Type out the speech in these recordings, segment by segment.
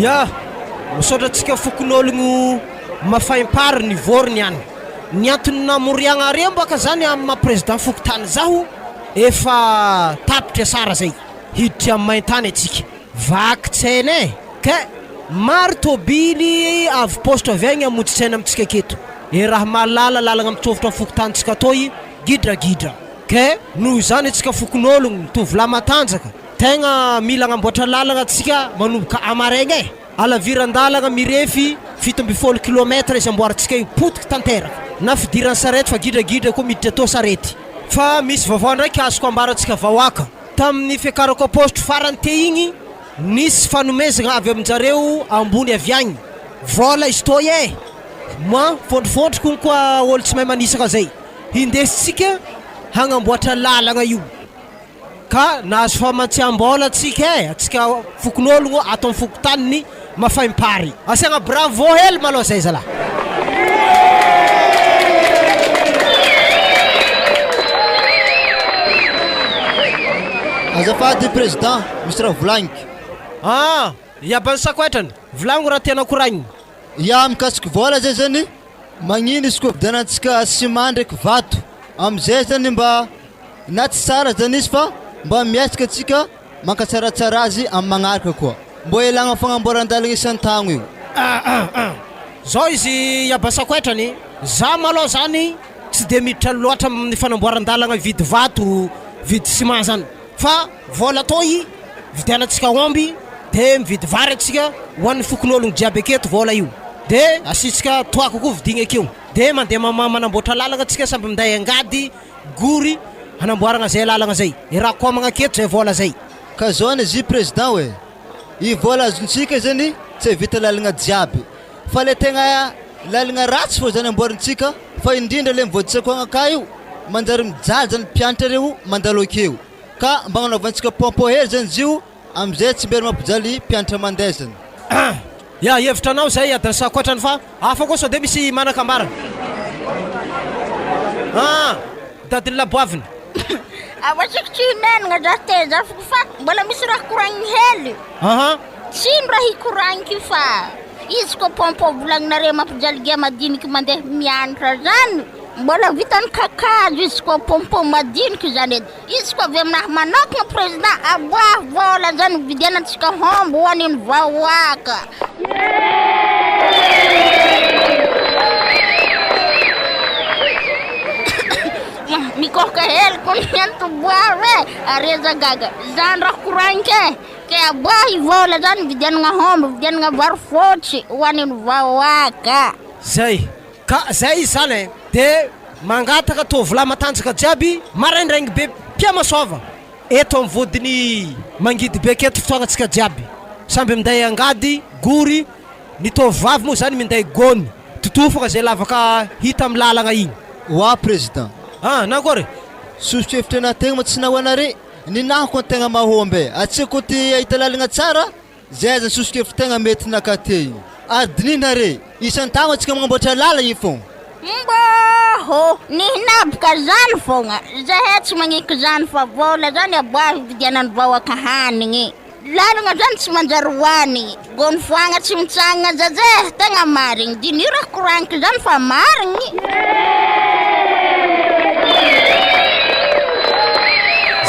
Ya! Misaotra antsika fokonologno mafaimpary nivory niany. Ny antony namoriagna are mbaka zany amin'ny maha président fokontany zaho efa tapitra asara zay. Hiditry amin'ny maintany atsika. Vaky tsena e! Ka maro tôbily avy paositra avy agny hamonjy tsena amintsika aketo. E raha mahalala lalagna mitsofotra amin'ny fokontanintsika atoy gidragidra. Ka noho izany antsika fokonologno, tovolahy matanjaka, tegna mila agnamboatra lalagna antsika manomboka amaraigna e! Alaviran-dalagna mirefy 17 kilomètre izy amboarintsika io, potiky tanteraka. Na fidiran'ny sarety fa gidragidra koa miditra atoa sarety. Fa misy vaovao ndraiky azoko ambara antsika vahoaka. Tamin'ny fiakarako am-paositro farany te igny, nisy fanomezagna avy amin-jareo ambony avy agny. Vôla izy toy e! Moi, fôndrofôndro konko ôlo tsy mahay manisaka zay. Hindesintsika hagnamboatra lalagna io. Ka nahazo famantsiam-bôla antsika e, antsika fokonologno ato amin'ny fokontanin'i Mafaimpary. Asiagna bravo hely malôha zay zalahy. Azafady président, misy raha volagniko. Ah! Iaban'ny sakoetrany, volagno raha tianao koragnina. Ya, mikasiky vôla zay zany, magnino izy koa vidianantsika ciment ndraiky vato, amizay zany mba na tsy tsara zany izy fa mba miezaka antsika Mankatsaratsara azy amin'ny magnaraka koa. Mbô ialagna fagnamboaran-dalagna isan-taogno io. Zao izy Iabasakoetrany, za malôha zany tsy de miditra loatra amin'ny fanamboaran-dalagna hividy vato, hividy ciment zany fa vôla tô i vidianantsika aomby de mividy vary antsika ho an'ny fokonologno jiaby aketo vôla io de asiantsika toaka koa vidigna akeo de mandeha manamboatra lalagna antsika samby minday angady Gory hanamboaragna zay lalagna zay. E raha kômagna aketo zay vôla zay. Ka zao anie zy président oe, i vôla azontsika zany tsy ahavita lalagna jiaby, fa le tegna lalagna ratsy fô zany amboarintsika, fa indrindra le mivoatsako agnakahy io, manjary mijaly zany mpianatra reo mandalo akeo, ka mba agnanaovantsika pompe hely zany zio amizay tsy mbery mampijaly mpianatra mandeha zany. Ya, hevitra anao izay adresse ankoatrany fa hafa koa sao dia misy manan-kambara. Ah! Dadin'i Laboavina. Avasiko tsy hinenagna za teza foko fa mbola misy raha koragniny hely. Aha. Tsy ino raha hikoragniko fa izy ko pompo volagninareo mampijaly gia madiniky mandeha mianatra zany mbola vitany kakazo izy ko pompo madiniky zany edy. Izy koa avy aminahy manokana président aboahy vola zany vidianantsika hombo ho an'iny vahoaka. Mikohoka hely ko ny antoboary e, areza gaga, zany raha koragniko e, ke aboahy vola zany vidianana hombo, vidianana vary fotsy ho an'iny vahoaka. Zay. Ka zay izy zany e! De mangataka tovolahy matanjaka jiaby maraindraigny be mpiamasoava eto am vodiny mangidy be aketo fotoagnatsika jiaby samby minday angady, gory, ny tovovavy moa zany minday gony, totofaka zay lavaka hita am lalagna igny. Oa président. Ah nankory? Soso-kevitra anah tegna ma tsy nahoanare, ninahy ko tegna mahomby e, atsika ko te ahita lalagna tsara Zay aza soso-kevitra tegna mety nakaty igny. Ary dinihina re, isan-taogno antsika magnamboatra lalagna igny fogna. Mbôhô, nihinaboka zany fogna, zahay tsy magneky zany fa vôla zany aboahy hividianan'ny vahoaka hanigny, lalagna zany tsy manjary hoanigny, gony foagna tsy mitsangana zazeh, tegna marigny, diniho raha koragniko zany fa marigny.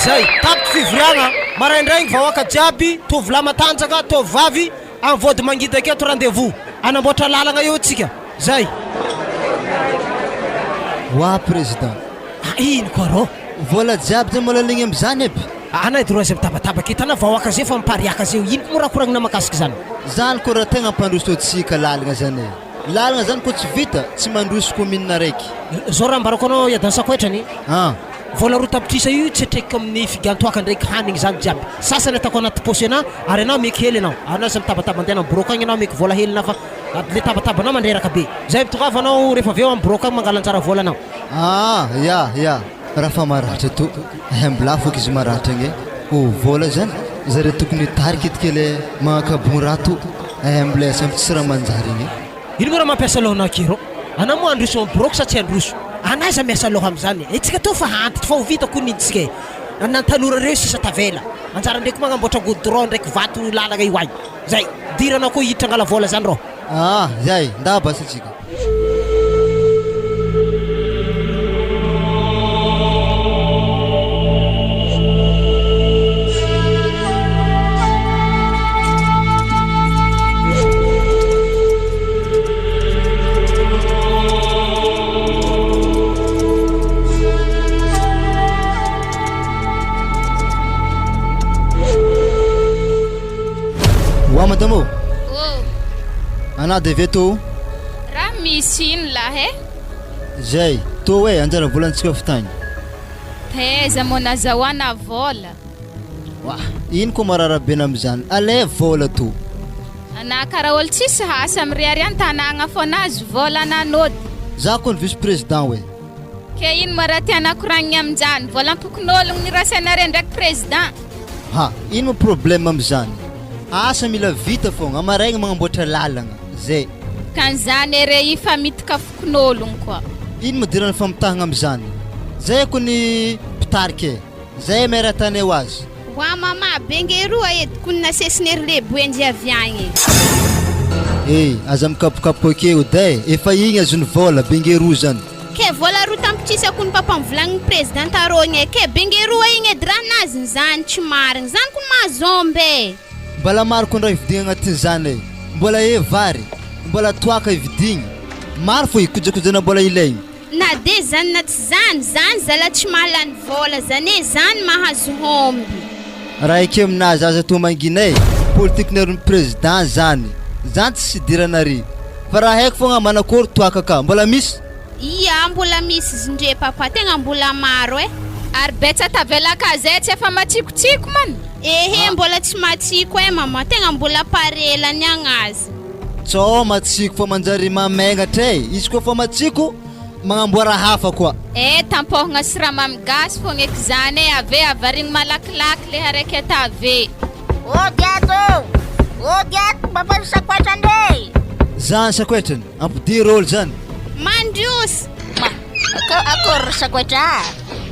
Zay, tapitry fivoriagna, maraindraigny vahoaka jiaby, tovolahy matanjaka, tovovavy, am vody mangidy aketo rendez vous, anamboatra lalagna eo tsika, zay. Wa président. Ah ino koa rô. Vola jiaby zay mbola aligny amizany aby. Anay droit zay mitabataba aketo ana vahoaka zay fa mipariaka zay ino koa moa raha koragnina makasika zany. Zany koa raha tegna ampandroso antsika lalagna zany e. Lalagna zany koa tsy vita tsy mandroso commune araiky. Zao raha ambarako anao Iadansakoetrany. Ah. Vola 2 tapitrisa io tsy atrekiko amin'ny figantoaka ndraiky hanigny zany jiaby. Sasany ataoko anaty paosy anah ary anah omeko hely anao. Anah aza mitabataba andeha anao biraoko agny anah omeko vola hely anah fa le tabatabanao mandreraka be. Zay mitongava anao rehefa avy eo amin'ny biraoko agny mangala anjara vola anao. Ah ya ya raha fa maratra to hembla foko izy maratra gne oh vola zany zare tokony hitarika eto kely magnakabon raha to hembla samby tsisy raha manjary igny. Ino moa raha mampiasa lohanao aky rô? Anao moa handroso am biraoko sa tsy handroso? Anah aiza miasa loha amizany e? Tsika tô fa antitra fa ho vita koa nintsika e! Na ny tanora reo sisa tavela. Anjara ndreky magnamboatra goudron ndraiky vato lalagna io agny. Zay. Diranao koa hiditra angala vola zany rô. Aa zay, ndà basy antsika. Oa madame ô! Ô! Anah de ve tô? Raha misy ino lahy e? Zay, tô e, anjara volantsika fitagny. Taiza moa nazahoana vola? Oa, ino koa marara be namizany? Alaivo vola tô. Anah karaha olo tsisy asa miriaria an-tanagna fô nahazo vola nanody. Za kony vice président oe. Ke ino moa raha tianà koragnigny aminjany? Volam-pokonologno nirasainareo ndraiky président. Ha, ino moa problème amizany? Asa mila vita fogna, amaraigna magnamboatra lalagna, zay. Ka nizany ere hifamitaka fokonologno koa. Ino moa idiran'ny famitahagna amizany? Zay kony mpitarika e. Zay maire tane ho azy. Wa mama bengue roa edy kony nasesiny ry leboe ndry avy agny e. Eh, aza mikapokapoka akeo edy e, efa igny azony vola, bengue roa zany. Ke vola roa tapitrisa kony papa mivolagny president arô igny e, ke bengue roa igny edy raha nazony zany tsy marigny, zany kony mahazo omby e. Mbala maro kony raha hividigna agnatin'izany e, mbola e vary, mbola toaka hividigna, maro fô hikojakojana mbola ilaigny. Na de zany na tsy zany, zany zala tsy mahalany vola zany e, zany mahazo homby. Raha ekeo aminazy aza toa mangina e, politiquenareo ny président zany, zany tsisy idiranare, fa raha haiko fogna manakory toaka ka, mbola misy? Ia mbola misy zndre papa, tegna mbola maro e. Ary betsa tavela ka zay tsy efa matsikotsiko man. Ehe mbola tsy matsiko e maman, tegna mbola pare lany agnazy. Tsao matsiko fa manjary mamegnatra e, izy koa fa matsiko magnamboara hafa koa. Eh tampôhagna siramamy gasy fogna eky zany e, ave avarigny malakilaky le haraiky atave. Ody ato ô! Ody ato mba fa sakoetrany e! Zany sakoetrany, ampidiro olo zany. Mandroso! Ma, akory ry sakoetra a!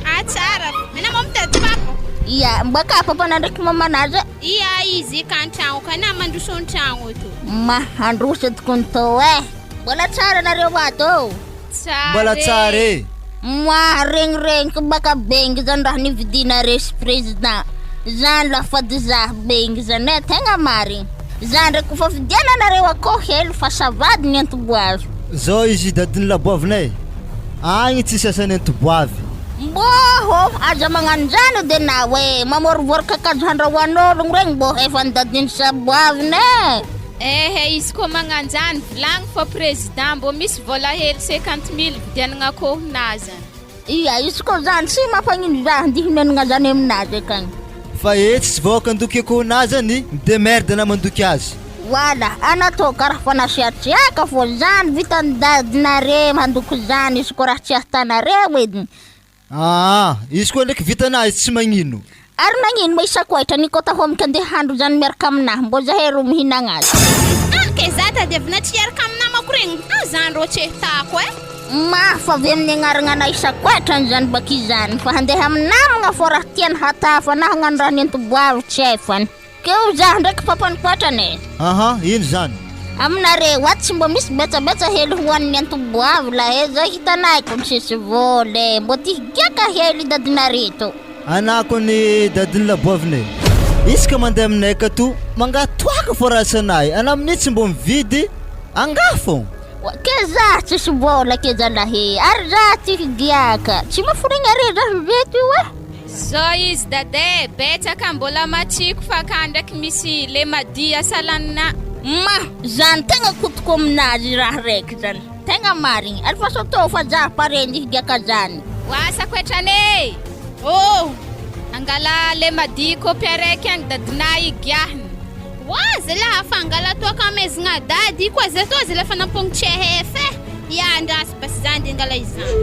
Ah tsara, anao moa mitady papa? Ia, mba ka papa ndraiky mamanazy e! Ia izy ka antragno ka na mandroso antragno to. Ma, handroso tokoa ny tô eh! Mbola tsara nareo ato ô! Tsara Mbola tsara e! Ma, regniregniko baka bengy zany raha nividinareo sy président zany la fady zah bengy zany eh, tegna marigny. Zah ndraiky kofa fidiananareo akô hely fa savady ny antoboavy. Zao izy dadin'ny laboavinay agny tsisy asan'ny antoboavy. Mbôhô, aza magnano zany ode na hoe mamôrivôry kakazo handrahoan'ologno regny mbô efa ny dadin'ny saboaviny eh! Ehe izy koa magnanjany vilagny fa président mbô misy vôla hely cinquante mille vidianagna akôhonà zany. Ia, izy koa zany tsy mampagnino zah andeha himenagna zany aminazy akagny. Fa etsy tsy vahoaka andoky akôhonà zany midemerde na mandoky azy. Voilà, anao tô karaha fa nasiatsiaka fô zany vitan'ny dadinare mandoky zany izy koa raha tsy ahitanareo edy. Aa, izy koa ndraiky vitanà izy tsy magnino. Ary nagnino ma isakoaitra ny kota homika andeha handro zany miaraka aminahy mbô zahay ro mihinagna azy. Ah, ke za tadiavina tsy hiaraka amy namako regny, ah zany rô tsy ahitako e. Mafy avy amin'ny agnarana anay isakoatrany zany baka izany fa handeha amy namagna fô raha tiany hatafa na hagnano raha nentim-boavy tsy haifany. Keo zah ndraiky mpampanokoatrany e. Aha, ino zany? Aminareo ato tsy mba misy betsabetsa hely hoan'ny antoboavy la e, zay hitanay ko tsisy vola e, mbô ty higiaka hely dadinareo to. Anah ko ny dadin'ny laboavina e. Isaka mandeha aminay akato mangatoaka fô raha anah amin'io tsy mbô mividy angaha fô. Ke zah tsisy vola ke zalahy e, ary zah ty higiaka, tsy maforigny are zah veto io e. Zao izy dada e, betsaka mbola matsiko fa ka ndraiky misy le madia salanina. Ma, zany tegna kotiko aminazy raha raiky zany, tegna marigny, alefaso atao fa zah pare ny higiaka zany. Oasa koetrany e! Oh! Angala le madia kopy araiky agny dadinah igiahiny. Oa zalahy afa angala toaka amezagna dady koa zay tô zalahy fa nampogny tsy hefa e! Ia andraso basy zany de angala izany.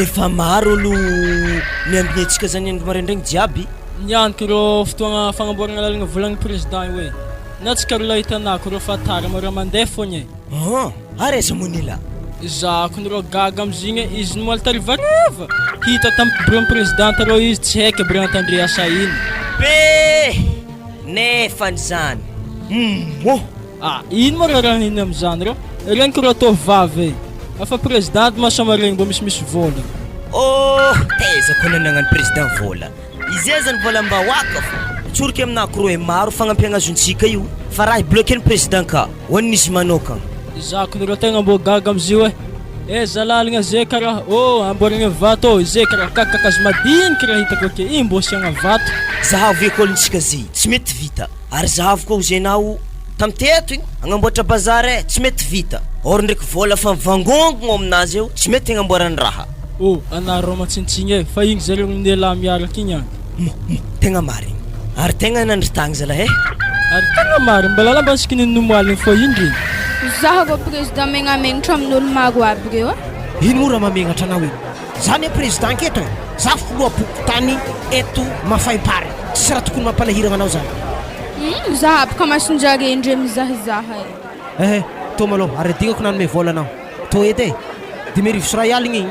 Ary efa maro olo miambigny antsika zany andro maraindraigny jiaby. Nianiko ireo fotoagna fagnamboaragna lalagna volagnin'ny président io e. Na tsy karo lahy hitanako ireo fa tara mora mandeha fogna e. An! Ary aiza moa ny la? Za kony rô gaga amzigny e, izy nomaly tarivariva! Hita tam bureau président tarô izy tsy haiko aby raha tandre asa iny. Be! Nefany zany! Humm! Ah! Ino moa raha raha iny amzany rô? Regny ko rô atao vava e! Afa président mahasamarigny mbô misimisy vôla. Oh! Taiza koa nanagnan'ny président vôla? Izay zany volam-bahoaka fô. Tsoriko aminà kro e maro fagnampiagna azontsika io fa raha hi-bloquer ny président ka ho an'izy manokagna. Izaho k'nareo tegna mbô gaga amzio e! Aiza lalagna ze karaha ô amboarigna vato ô ze karaha kakakazo madiniky raha hitako ake igny mbô asiagna vato. Zahavo école-ntsika ze tsy mety vita ary zahavo koa hozy enao tam teto igny agnamboatra bazar e tsy mety vita or ndraiky vola fa mivangongogno aminazy eo tsy mety agnamboarany raha. Oh, anareo matsintsiny e, fa igny zareo minelah miaraka igny an. Mo, mo, tegna marigny. Ary tegna nandry tagny zalahy e. Ary tegna marigny, mba lala mba nisikininy nomoaligny fô indry. Zaho vao président megnamenatra amin'olo maro aby reo a. Ino moa raha mamegnatra anao io? Za anie président aketo e! Za filoham-pokontany eto Mafaimpary. Tsisy raha tokony mampalahiragna anao zany. Hum, za aby ka mason-jare ndre mizahazaha e. Ehe, tô malôha, ary adignako nanome vôla anao. Tô edy e! 2150 igny.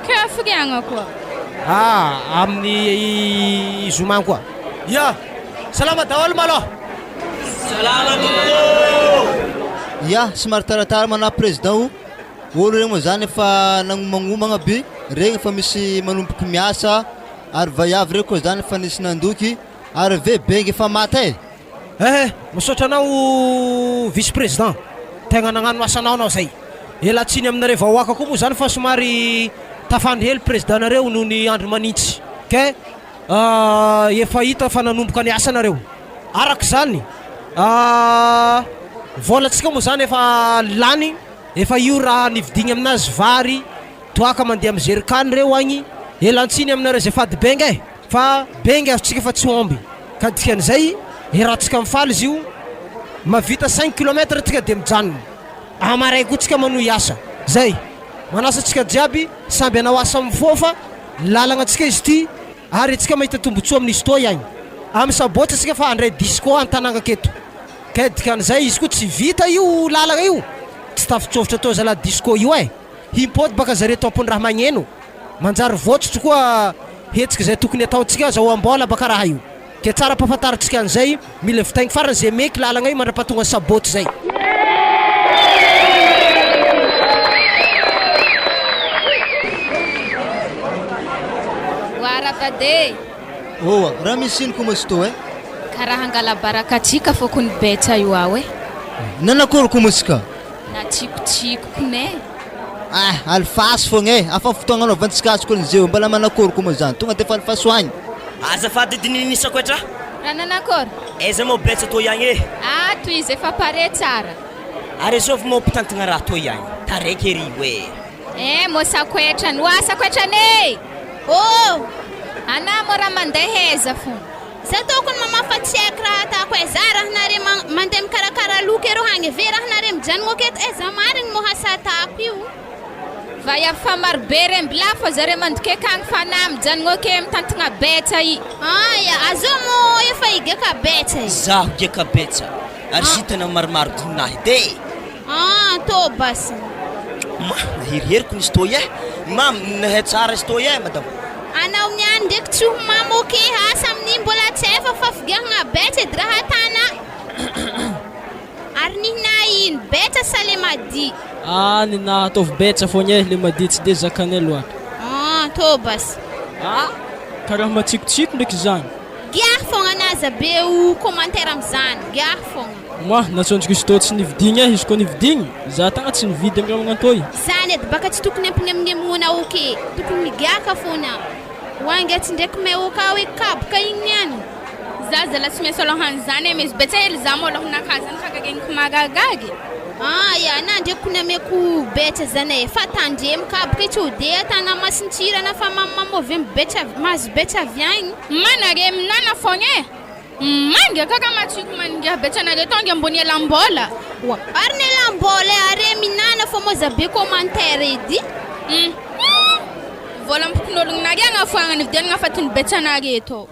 Ka hafiriagna koa? Ah, amin'ny zoma koa. Ya! Salama daholo malôha! Salama tompoko! Ya, somary taratara manah président o, olo regny moa zany efa nagnomagnomagna aby, regny efa misy manomboky miasa, ary vaiavy regny koa zany efa nisy nandoky, ary ve bengy efa maty e! Eh! Misaotra anao vice président, tegna nagnano asanao anao zay. Ialatsiny aminareo vahoaka koa moa zany fa somary tafandry hely président nareo noho ny andro manintsy ke efa hita fa nanomboka ny asa nareo. Araka izany vôlantsika moa zany efa lany, efa io raha nividigna aminazy vary, toaka mandeha amy jerrycan reo agny, ialantsiny aminareo zay fady benga e! Fa bengy azontsika fa tsy omby ka dikan'izay iarahantsika mifaly izy io, mavita cinq kilomètre tsika dia mijanona, amaray koa tsika manohy asa, zay, manasa antsika jiaby samby hanao asa mifoha fa lalagna antsika izy ity ary antsika mahita tombotsoa amin'izy toa ihany, amin'ny sabotsy antsika fa handray disco antananga aketo ka dikan'izay izy koa tsy vita io lalagna io tsy tafitsôfitra toa zalahy disco io eh, himpody baka zare tompony raha magneno. Manjary votsotro koa hetsika izay tokony ataontsika azahoam-bola baka raha io. Ke tsara ampahafantarintsika an'izay mila vitaigny farany ze meky lalagna io mandrapahatonga sabotsy zay. Oarabade! Oa, raha misy ino ko moa tsy tô eh? Karaha hangala-baraka antsika fô kony betsa io ao eh. Nanakory ko moa tsy ka? Natsikotsiko kony eh. Ah, alifaso fogna e, afa fotoagna anaovantsika azy kony zeo, mbala manakory koa moa zany, tonga defa alifaso agny. Azafady edy ninisako etra. Raha nanakory? Aiza moa betsa tô iagny e? Ato izy efa pare tsara. Ary azovy moa mpitantagna raha tô iagny, taraiky ery oe. Eh mô sakoetrany, oa sakoetrany e! Oh! Anà mô raha mandeha aiza fona? Za tokony mamafa tsy haiko raha atako e, za raha nare mandeha mikarakara loky ero hagny ve raha nare mijanogno aketo e, za marigny moa asa atako io. Vaiavy fa maro be re mbla fa zare mandoky akagny fa na mijanogno ake mitantagna betsa i. Aya, azao moa efa higiaka betsa e. Zaho giaka betsa ary sitana maromaro dinahy de. Ah, tô basy. Ma, naheriheriko nisy tô eh. Mam, nahay tsara izy tô eh, madama. Anao niany ndraiky tsy ho mamo ok asa amin'igny mbola tsy efa fa figiahagna betsa edy raha atana ary nihina ino betsa sa le madi. Ah, ninaha ataovy betsa fogna eh, le madi tsy de zakanay loatra. Ah, tô basy. Ah, karaha matsikotsiko ndraiky zany. Giahy fogna an'aza be o commentaire amizany, giahy fogna. Moi, natsonjoko izy tô tsy nividigny eh, izy koa nividigny, za tagna tsy nividy amreo magnantôy. Zany edy baka tsy tokony ampignemignemogna ok, tokony migiaka fona. Oa nge tsy ndraiky may ok hoe kaboka igny niany. Za zala tsy maintsy alohan zany e, misy betsa hely za mô lohanakahy zany fa gageniko mahagagaga e. Ah ya, na ndraiky ko nameko betsa zany e, fa tandremo kaboka e tsô de atana masintsirana fa mamimamy avy amy betsa mahazo betsa avy agny. Manare minana fogna e. Manga kaka matsiko maningah betsa nareo tonga ambony elambola. Oa ary ny elambola e are minana fa moa za be commentaire edy. Hum. Volam-pokonolognanare agnafoagna nividianagna fatin'ny betsanare tô.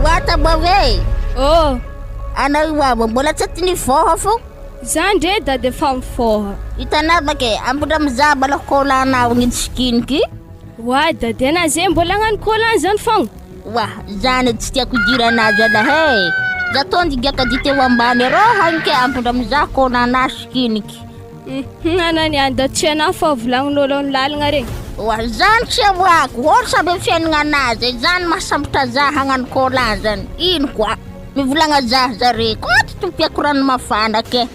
Wata bave. Oh. Anao io abo mbola tsy aty nifoha fo. Za ndre dada efa mifoha. Hitanao bake ambondra mizaha mbola kolanao igny tsikiniko. Wa dada na zay mbola hagnano kolan zany fogna. Wa zany tsy tiako idirana azy ala he. Za tondy giaka dite ho ambany arô hagny ke ampondra mizaha kolana sikiniky. Ana niany da tsy hainao fa volagnin'olo amin'ny lalagna regny. Wa zany tsy avoako, olo samby amin'ny fiainana anazy, zany mahasambotra za hagnano kolan zany. Ino koa? Mivolagna za zare, koa ty tompiako rano mafana ke.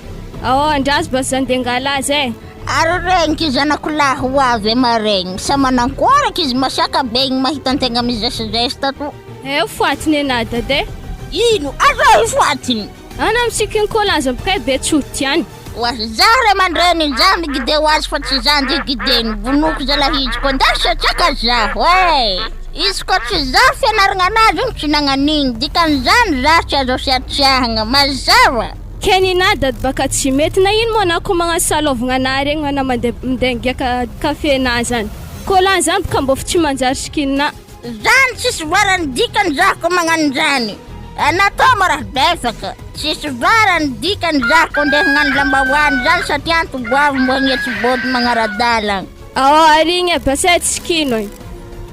Ao andraso bas zany de ngala azy e. Ary regniky zanako lahy ho avy maregny, sa manankoraky izy masiaka be igny mahita antegna mizesizesta to. Eh foatiny ana dada e. Ino? Aza foatiny. Ana misikiny kolan zany bokay be tsy ho tiany. Wa za ray aman-dreny za migide ho azy fa tsy za ndeha gideny vonoko zalahy izy koa nda satraka zaho e. Izy koa tsy za fianarana anazy iny tsy nagnan'igny dikan'izany za tsy azo asiatsiahana mazava. Ke nina dady baka tsy mety na ino moa anao ko magnano salovagna ana regny ana mandeha mandeha ngiaka kafe na zany. Kolan zany baka mbô tsy manjary sikinina. Zany tsisy varany dikany za ko magnano zany. Anatao ma raha befaka. Tsisy varany dikany za ko ndeha hagnano lambahoany zany satria antoboavy mbo hagnetsy body magnara-dalana. Ao ary igny e basa tsy sikino e.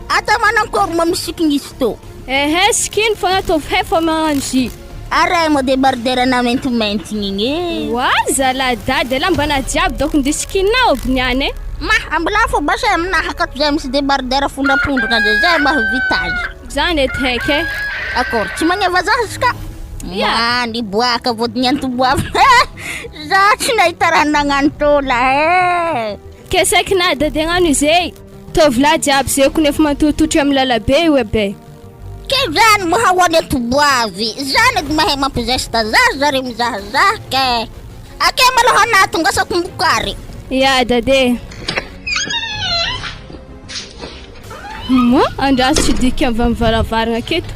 Ata manankory ma misikiny izy to. Ehe sikino fa ataovy hay fa magnano zy. Aray mo débardeur ana maintimaintigny igny e. Wa zala dady lambana jiaby dôko ndeha sikinina aby niany e. Ma ambola fo basa aminahy akato zay misy débardeur fondrapondrona zay zay mahavita azy. Zany ety haiky e. Akory tsy magneva za izy ka. Ya. Ma niboaka vodiny antoboavy. Za tsy nahita raha nagnano tôla e. Ke saiky na dady hagnano izay. Tovolahy jiaby zay ko nefa mantototry amin'ny lalabe io ebe. Ke zany moa hahoany antoboavy. Zany edy mahay mampizesta za zare mizahazaha ke. Ake maloha na tongasako mbokary. Ya dade. Moa andraso tsy dika avy amin'ny varavarana aketo.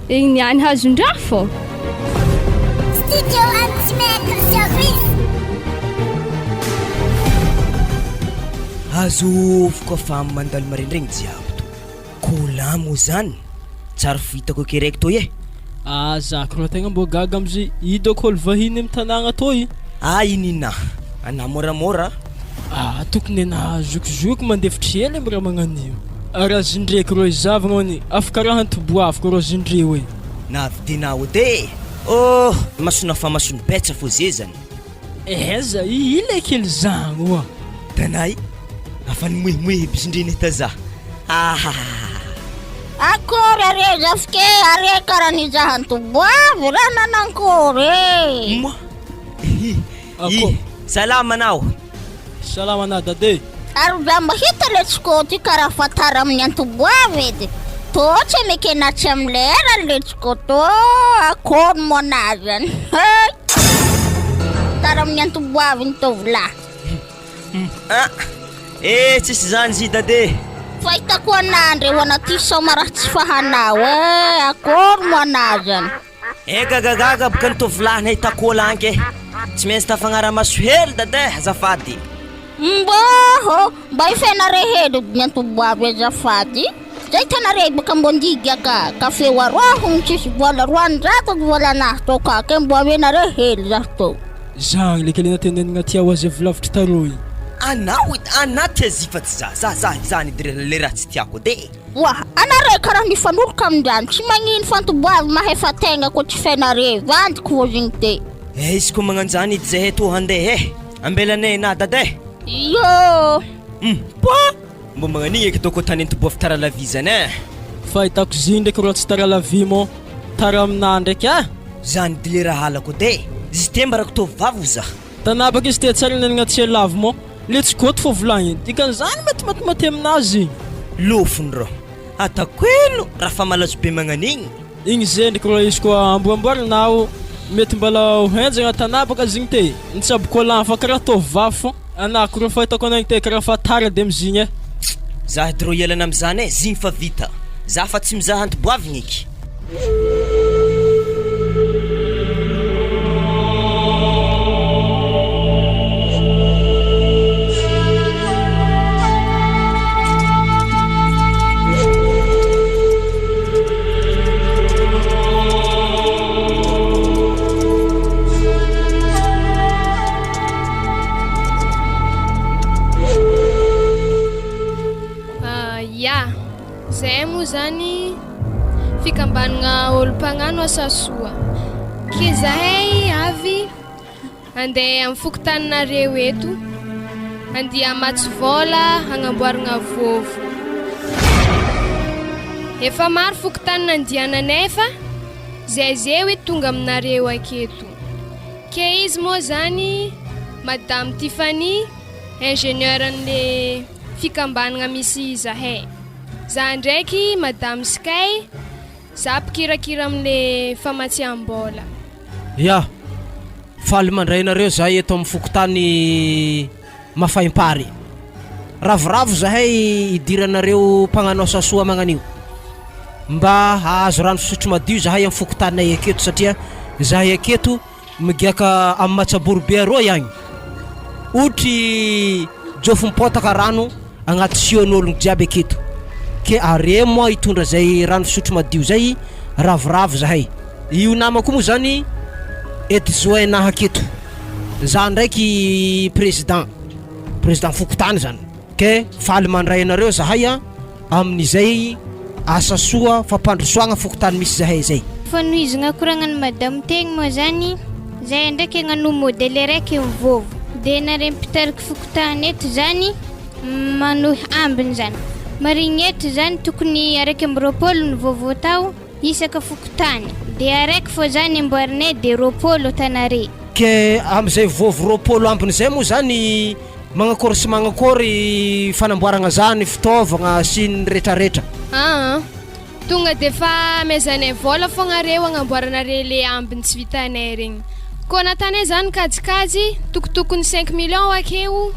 Igny niany hazon-draha fô. Studio Antimaître Service. Azovy koa fa mandalo maraindraigny jiaby to. Kola moa zany tsary fitako ake raiky toy e. Ah za ko raha tegna mbô gaga amizay i dôko olo vahiny amy tanàgna toy. Ah inina ana môramôra. Ah tokony ana zokizoky mandefitry hely amy raha magnan'io. Raha zindreko rô izavagna hoany afaka raha antoboaviko rô zindreo e. Navidinao edy e. Oh masona fa masony betsa fô ze zany. Aiza i le kely zagny oa. Tanay afa nimoemoehy aby zindreny taza. Ahahaha. Akory are zafike are karaha nizaha antoboavy raha nanankory e. Moa. I salama anao. Salama anao dade. Ary za mahita le tsiko ty karaha fa tara amin'ny antoboavy edy. Tô tsy amekena tsy amy lera le tsiko tô akory moa anazy zany. Hey. Tara amin'ny antoboavy ny tovolahy. Ah. Eh tsisy zany zy dade. Fahitako anah ndre ho anaty sao ma raha tsy fahanao e akory moa anazy zany. Eh gagagaga boka ny tovolahy nahita kola anke. Tsy maintsy tafagnara-maso hely dade azafady. Mbôhô mba ifenare hely ny antoboavy azafady. Zay tanare baka mbô ndigy ka kafe aroa hono tsisy vola 200 ny volanahy tô ka ke mbô amenare hely za tô. Zagny le kely natenenina tia ho azy avy lavitry tarô igny. Anao anà tia zifa tsy za za za zany edy le raha tsy tiako edy e. Wa anare karaha nifanoloka amindrano tsy magnino fa antoboavy mahefa tegna koa tsy fenare vandiko vôzigny te. Eh izy koa magnano zany edy zahay tô handeha e. Ambelanay na dada e. Yo. Poa! Mbô magnan'igny eky dôko tany antoboavy tara la vie zany e. Fahitako zy ndraiky rô tsy tara la vie mô tara aminah ndraiky ah. Zany edy le raha halako edy e. Izy ty ambarako tovovavy ho za. Tanabaka izy te tsara nenagna tsy lavo mô le tsy gôty fô volagniny dikan'izany mety matimaty aminazy igny. Lofony rô. Ataoko ino raha fa malazo be magnan'igny. Igny zendriky rô izy koa amboamboarinao mety mbola ho henjagna tanà bôka izy igny te nitsabo colant fa karaha tô vavy fô anah ko rô fahitako anah igny te karaha fa tara de amizigny e. Za edy rô ialana amizany e, zigny fa vita, za fa tsy mizaha antiboavigny eky. Ya, zahay moa zany fikambanagna olo mpagnano asa soa, ke zahay avy Andeha amin'ny fokontaninareo eto, andeha hamatsy vôla hagnamboaragna vôvo. Efa maro fokontany nandiananay fa zay zeo i tonga aminareo aketo. Ke izy moa zany Madame Tiffany, ingénieur an'le fikambanagna misy zahay. Za ndraiky Madame Sky, za mpikirakira amle famatsiam-bôla. Ya! Faly mandray anareo zahay eto amin'ny fokontany Mafaimpary. Ravoravo zahay hidiranareo mpagnano asa soa magnanio. Mba hahazo rano fisotro madio zahay amin'ny fokontaninay aketo satria zahay aketo migiaka amin'ny Matsabory be aroa agny. Otry jofom-potaka rano agnaty sion'ologno jiaby aketo. Ke are moa hitondra zay rano fisotro madio zay, ravoravo zahay. Io namako io moa zany adjoint naha aketo. Za ndraiky président, président fokontany zany. Ke faly mandray anareo zahay a. Amin'izay asa soa fampandrosoagna fokontany misy zahay zay. Fanohizagna koragnan'i madame tegny moa zany, zahay ndraiky hagnano modèle araiky mivovo, de nare mpitariky fokontany eto zany manohy ambiny zany, marigny eto zany tokony 21 ny vovo tao isaka fokontany, de araiky fô zany amboarinay de 20 atanare. Ke amizay vovo 20 ambiny zay moa zany Magnakôry sy magnakôry fanamboaragna zany fitaovagna sy ny retraretra. Aa tonga de fa amezanay vôla fogna reo agnamboaranare le ambiny tsy vitanay regny. Kô natanay zany kajikajy tokotokony cinq millions akeo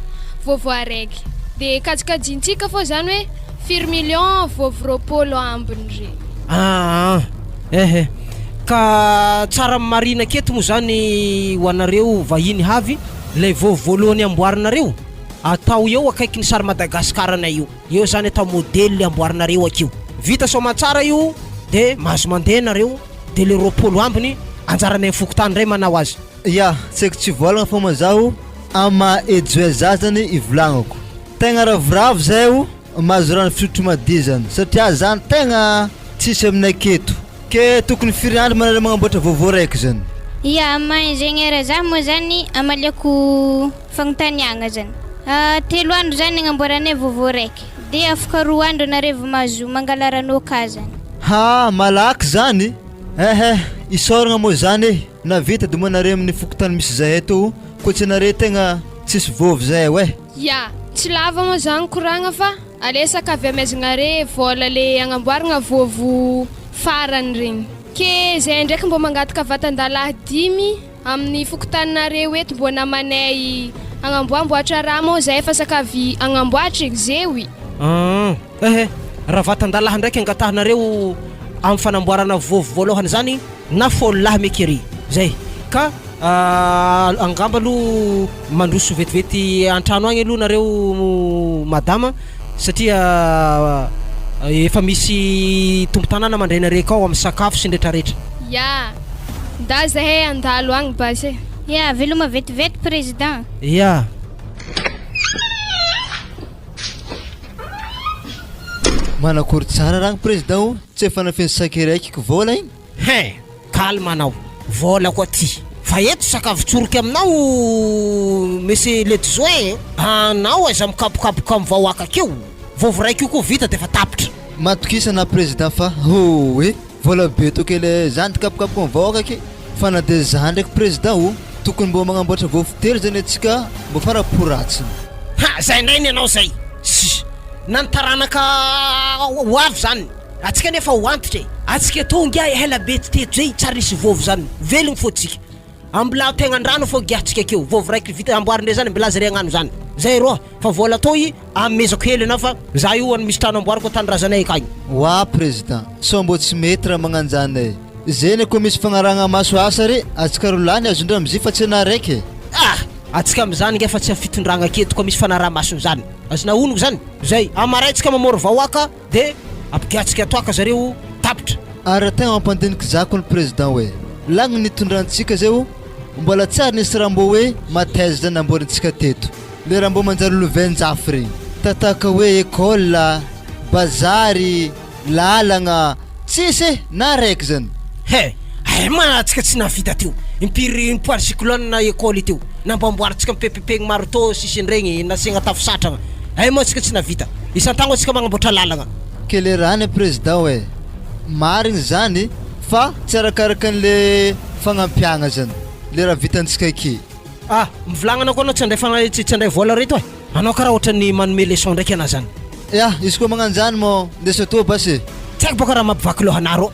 vôvô araiky. De kajikajintsika fô zany hoe firy millions vôvô 20 ambiny regny. Aa ehe ka tsara marihina aketo moa zany ho anareo vahiny havy. Ilay vao voalohany amboarinareo, atao eo akaikin'ny sary Madagascar anay io. Eo zany atao modely le amboarinareo akeo. Vita soamantsara io de mahazo mandeha nareo de le 20 ambiny anjaranay fokontany ndray manao azy. Ya, tsy haiko tsy voalagna fô ma zaho am maha adjoint za zany ivolagnako. Tegna ravoravo zahay o mahazo rano fisotro madio zany satria zany tegna tsisy aminay aketo. Ke tokony firy andro manareo magnamboatra vaovao raiky zany? Ia, amin'ny maha ingénieur za moa zany amaliako fagnontaniagna zany. Telo andro zany agnamboaranay vaovao raiky, de afaka roa andro anareo vao mahazo mangala rano aka zany. Ha, malaky zany? Ehe, isaoragna moa zany e, nahavita de moa nareo amin'ny fokontany misy zahay tô, koa tsy anareo tegna tsisy vôvy zahay oe. Ya, tsy lava moa zany koragna fa Aresaka avy amaizgna re vôla le agnamboaragna vovo farany regny. Ke zay ndraiky mbô mangataka vatan-dalahy dimy amin'ny fokontaninareo eto mbô namanay agnamboamboatra raha mô zay fa sakavy agnamboatra e, zeoy. Aa ehe, raha vatan-dalahy ndraiky angatahanareo amin'ny fanamboarana vovo voalohany zany na fôlo lahy meky ery zay ka angamba aloha mandroso vetivety antrano agny aloha nareo madama satria efa misy tompon-tanàna mandray anareo akao amin'ny sakafo sy ny retraretra. Ya, nda zahay handalo agny basy e. Ya, veloma vetivety président. Ya. Manakory tsara ragny président o, tsy efa nafeno sac raiky ko vola igny. Hein! Calme anao, vola koa ty. Fa eto sakafo tsoroky aminao monsieur Letizoe e! Anao aiza mikapokapoka am vahoaka akeo? Vao raiky io koa vita defa tapitra. Matokisa na président fa ooe vola be to kely zany ty kapokapoka am vahoaka ake fa na de za ndraiky président o tokony mbô magnamboatra vôfo telo zany atsika mbô faraporatsiny. Ha! Zay ndray ny anao zay! Ssy! Na ny taranaka ho avy zany. Atsika nefa ho antitra e! Atsika tô ngiahy ela be tsy teto zay tsary nisy vôvo zany, velogno fô tsika. Ambilà tegnan-drano fô giahintsika akeo, vôvo raiky vita amboarindre zany ambilà zare agnano zany. Zay rô, fa vôla tô i amezako hely anao fa za io any misy trano amboariko an-tanindrazanay akagny. Oa président, sao mbô tsy mety raha magnanjany e! Zegny koa misy fagnarahagna maso asa re, atsika ro lahy ny azondre amizay fa tsy anah raiky e! Ah! Atsika amizany ngiahy fa tsy am fitondragna aketo koa misy fanaraha-maso zany. Azonao onoko zany? Zay, amaray tsika mamory vahoaka. De ampigatsika toaka zareo tapitra. Ary raha tegna mampandiniky za kony président hoe lagny nitondrantsika zay o mbola tsy ary nisy raha mbô hoe mateza zay namboarintsika teto le raha mbô manjary lovainjafy regny tataka hoe école, bazary, lalagna tsisy e na raiky zany. He! Hay ma tsika tsy nahavita teo. Impiry impoary cyclone école teo. Namboamboarintsika mipepepegny marteau sisiny regny nasiagna tafo satragna. Hay moa tsika tsy nahavita. Isan-taogno antsika magnamboatra lalagna. Kele rany président e! Marigny zany fa tsy arakaraka anle fagnampiagna zany le raha vitantsika aky. Ah! Mivolagna anao koa anao tsy handray fagna tsy handray vola reto e! Anao karaha ohatran'ny manome leçon ndraiky anah zany. Ya, izy koa magnano zany mô ndeso atoa basy e! Tsy haiko boka raha mampivaky loha anah rô.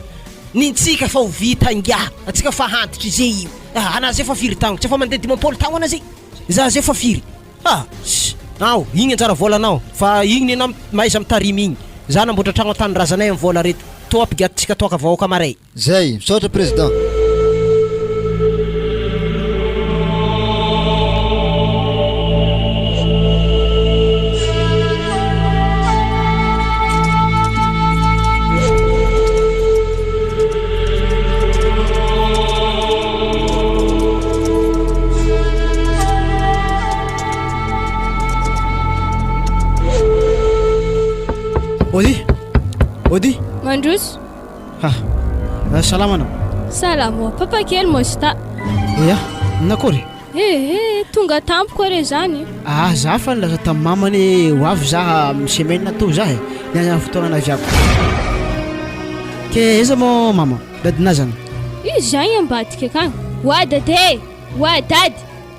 Nintsika fa ho vita ingahy. Antsika fa hantitry ze io. Ah, anah zay fa firy taogno? Tsy efa mandeha 50 taogno anah zay? Za zay fa firy? Ah, ss, ao, igny anjara vôlanao, fa igny nenah mahaiza mitarimy igny. Za namboatra tragno an-tanindrazanay am vôla reto. Tô ampigatintsika toaka vahoaka maray. Zay, misaotra président. Ody! Ody! Mandroso. Ha! Salama anao? Salama, papa kely Mosta. Ya, nakory? Ehe, tonga tampoka re zany. Ah, za fa nilaza tamin'ny mamany hoe ho avy za amin'ny semaine atoa za e, ny any amin'ny fotoana naviako. Ke aiza moa mama? Dadinà zany? Izy zany ambadika akagny. Oa dada e! Oa dady!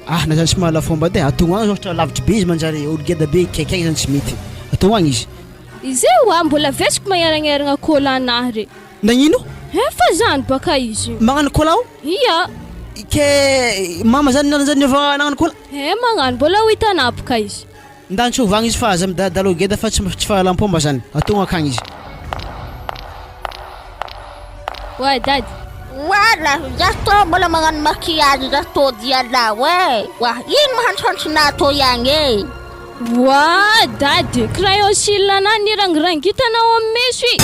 Ah, na zany tsy mahalala fomba edy e, atogno agny ohatra lavitry be izy manjary olo geda be kaiky agny zany tsy mety. Atogno agny izy. Izay oa mbola vesiko magneragneragnà cola anah re. Nagnino? Efa zany baka izy io. Magnano cola o? Ia. Ke mama zany nana zany efa nagnano cola? Eh magnano, mbola ho hitanà boka izy. Ndany tsy ovagna izy fa aza midadalo geda fa tsy tsy fahalampomba zany. Atogno akagny izy. Oa dady. Wala, za tô mbola magnano maquillage za tô dialahy e. Oa, ino mahantrohantsonà tô ihagny e? Oa dady, crayon cils anah nirangirangitana ao amin'ny meso i.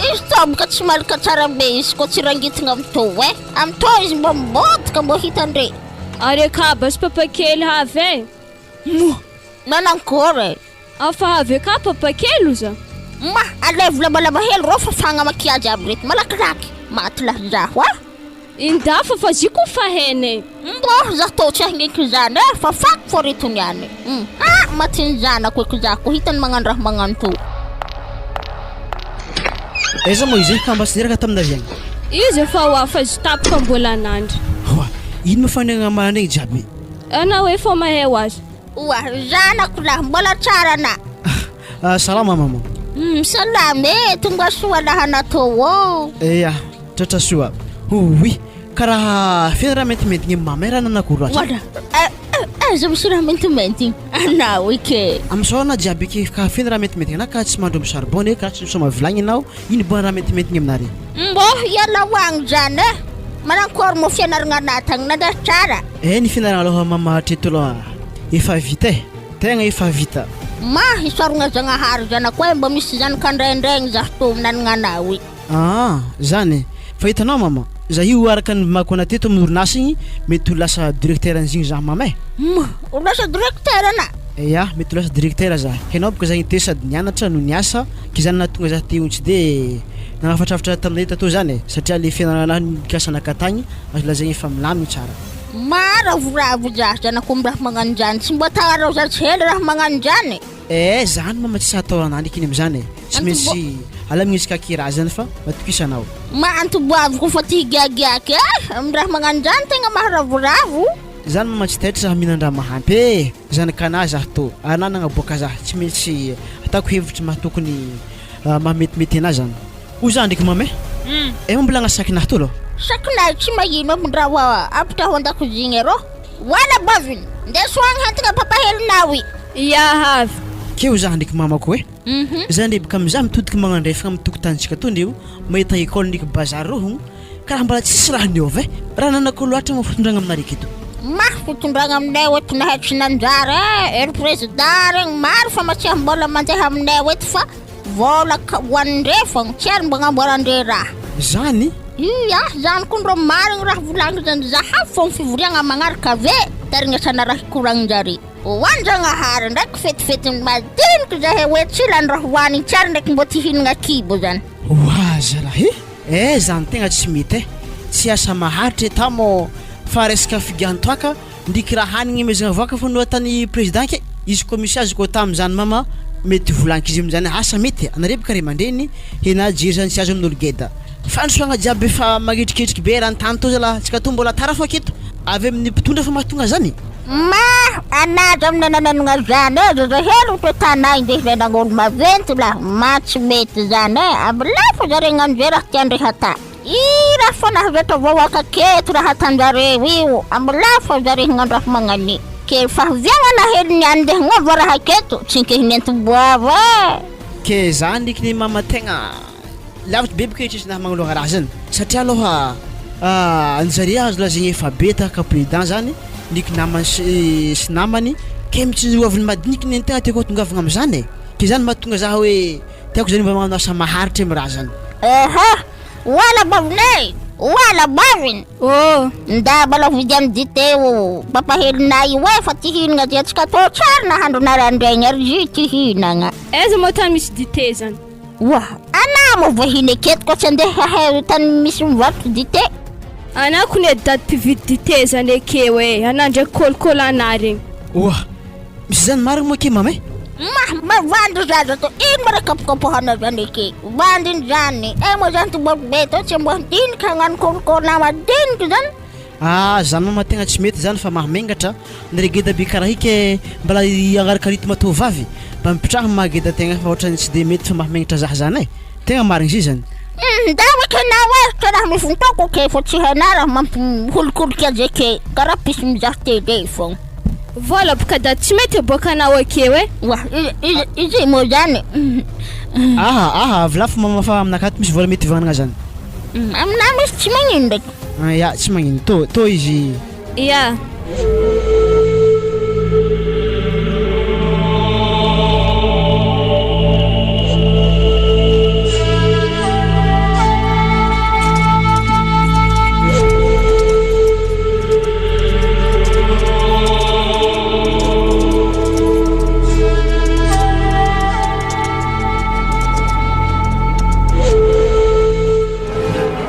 Izy tô boka tsy malaka tsara be izy koa tsy rangitigna am tô e. Am tô izy mbô mibodika mbô hitandre. Ary akaba sy papa kely havy e. Moa, nanankory e. Afa havy aka papa kely oza. Ma, alaivo lavalava hely rô fafagna maquillage aby reto malakilaky. Maty lahy zaho a. Indafa fa zy ko fa hena e. Mbô za tô tsy ahigniky zany e, fafako fô reto niany. Hum, ah matin'ny zanako eky za ko hitany magnano raha magnano tô. Aiza moa izy ka mba tsy niraka taminareo agny? Izy efa ho afa zy tapaka mbola nandry. Oa, ino ma fanegna maraindregny jiaby? Anao efa mahay ho azy. Oa, zanako lahy mbola tsara na. Ah, salama maman. Hum, salama e, tonga soa lahy anatô ô. Eya, tratra soa. Oui, karaha feno raha maintimaintigny amy mama e raha nanako loatra. Wala, aiza misy raha maintimaintigny anao ike. Amizao anao jiaby ike ka feno raha maintimaintigny anao ka tsy mandro amy charbon e, ka tsy misoma vilagny anao, ino boa raha maintimaintigny aminare? Mbô hiala ho agny zany e! Manankory moa fianaragna anah tagny nandeha tsara? Eh ny fianaragna aloha mama hatreto aloha efa vita e, tegna efa vita. Ma isaoragna Zagnahary zanako e, mbô misy zanaka andraindraigny zah tô nanagna anao e. Aa zany e! Fa hitanao mama, zah io araka ny mako anah teto amin'ny orinasa igny mety ho lasa directeur an'izigny zah mama e! Ma, ho lasa directeur anah? Ya, mety ho lasa directeur zah. Hainao boka zah igny teo sady nianatra no niasa, ke zany nahatonga zah te ho tsy de nanafatrafatra taminay tato zany e, satria le fianarana anah nikasa naka tagny azo lazaigny efa milamigny tsara. Maharavoravo zah zanako am raha magnano zany, tsy mba taharao zah tsy hela raha magnano zany. Eh zany mama tsy sahy atao anah ndreky iny amizany e, tsy maintsy alamigny izy ka kiraha zany fa matokisa anao. Ma antoboavy ko fa ty higiagiaky eh, am raha magnano zany tegna maharavoravo. Zany mama tsy taitra zah mihinan-draha mahampy e, zanak'anah zah tô, anah nagnaboaka zah, tsy maintsy ataoko hevitry maha tokony. mahametimety anahy zany. Hoy za ndraiky mama eh, eh mbola agnasakinah tô aloha. Sakinay tsy mahino amindra wa ampitaho an-dakozigny arô. Wala baviny, ndeso agny hantigna papahelinao i. Ia avy. Keo za ndraiky mamako eh, za ndreky amizah mitodiky magnandrefagna amy tokotanintsika tô ndreo mahita école ndraiky bazary reo hogno. Karaha mbola tsisy raha niova eh! Raha nanako loatra moa fitondragna aminareo aketo. Mafy fitondragna aminay eto nahay tsy nanjary eh! Ery président regny maro famatsiam-bola mandeha aminay eto fa vola hoanindre fogna tsy ary mba agnamboarandre raha. Zany? Ia, zany koa ndrô marigny raha volagniko zany zahavo fogna fivoriagna magnaraka ave tarignesana raha hikoragnin-jare. Hoan-jagnahary ndraiky fetifetiny madiniky zahay hoe tsy lany raha hoanigny tsy ary ndraiky mbô ty hihinagna kibo zany. Oa zalahy eh! Eh zany tegna tsy mety eh! Tsy asa maharitra etat mô fa resaka figihan-toaka ndriky raha hanigny amezagna voaka fô no atany président ke izy koa misy azy koa tamizany mama mety volankizy amizany asa mety anare boka ray aman-dreny hena jery zany tsy azo amin'olo geda fandrosoagna jiaby efa magnetriketriky be eran-tany tô zalah tsika tô mbola tara fô aketo avy amin'ny mpitondra fa mahatonga zany. Ma anazy aminy anananagna zany e zazahely ohatry hoe tanà indesy nagnolo maventy lah ma tsy mety zany e avy lafo zare hagnano ze raha tiandre hatà i raha fa nahavetra vahoaka aketo raha atanjareo io amy lafo zare hagnano raha magnani ke fahaviagnana hely niany ndeha hagnova raha aketo tsy nkehinentim-boava e. Ke za ndreky ny mama tegna. Lavitry be boka eritreritry naha magnoloagna raha zany satria aloha anjare azo lazaigny efa be tahaka président zany ndreky namany sy sy namany ke mitsy ho avin'ny madiniky ny tegna tiako hatongavagna am'zany e, ke zany mahatonga za hoe tiako zany mba magnano asa maharitry amy raha zany. Ehe, hoala bavinay, hoala baviny. Oh! Nda mbola vidiano dite o papahelinay io e fa ty hinagna ty antsika tô tsara nahandro narandraigny ary jus ty hinagna. Aiza moa tany misy dite zany? Oa! Anah moa vahiny aketo koa tsy andeha hahay tany misy mivarotra dite. Anah kony edy dady mpividy dite zany ekeo e, anah ndraiky kolikoly anah regny. Oa! Misy zany marigny moa akia mama e? Mah! Mavandy zaza tô, ino ma raha kapokapohana zany eke? Vandiny zany, eh moa zany toboky be tô tsy mbo handiniky hagnano kolikoly madiniky zany. Ah zany mama tegna tsy mety zany fa mahamengatra ndre geda be karaha i ke mbala agnaraka rythme tovovavy mba mipitraha am maha geda tegna fa otrany tsy de mety fa mahamenatra zah zany e tegna marigny izy zany. Ndao eky anao e, ka raha misy mitoko ke fô tsy hainà raha mampiholikoliky azy eke, karaha piso mizaha télé fogna. Vola boka da tsy mety aboakanao akeo e. Oa, iza iza moa zany? Aha aha avy lafo mama fa aminakahy ato misy vola mety hivagnana zany. Aminahy misy tsy magnino ndraiky. Ah ya, tsy magnino. Tô, tô izy. Ya.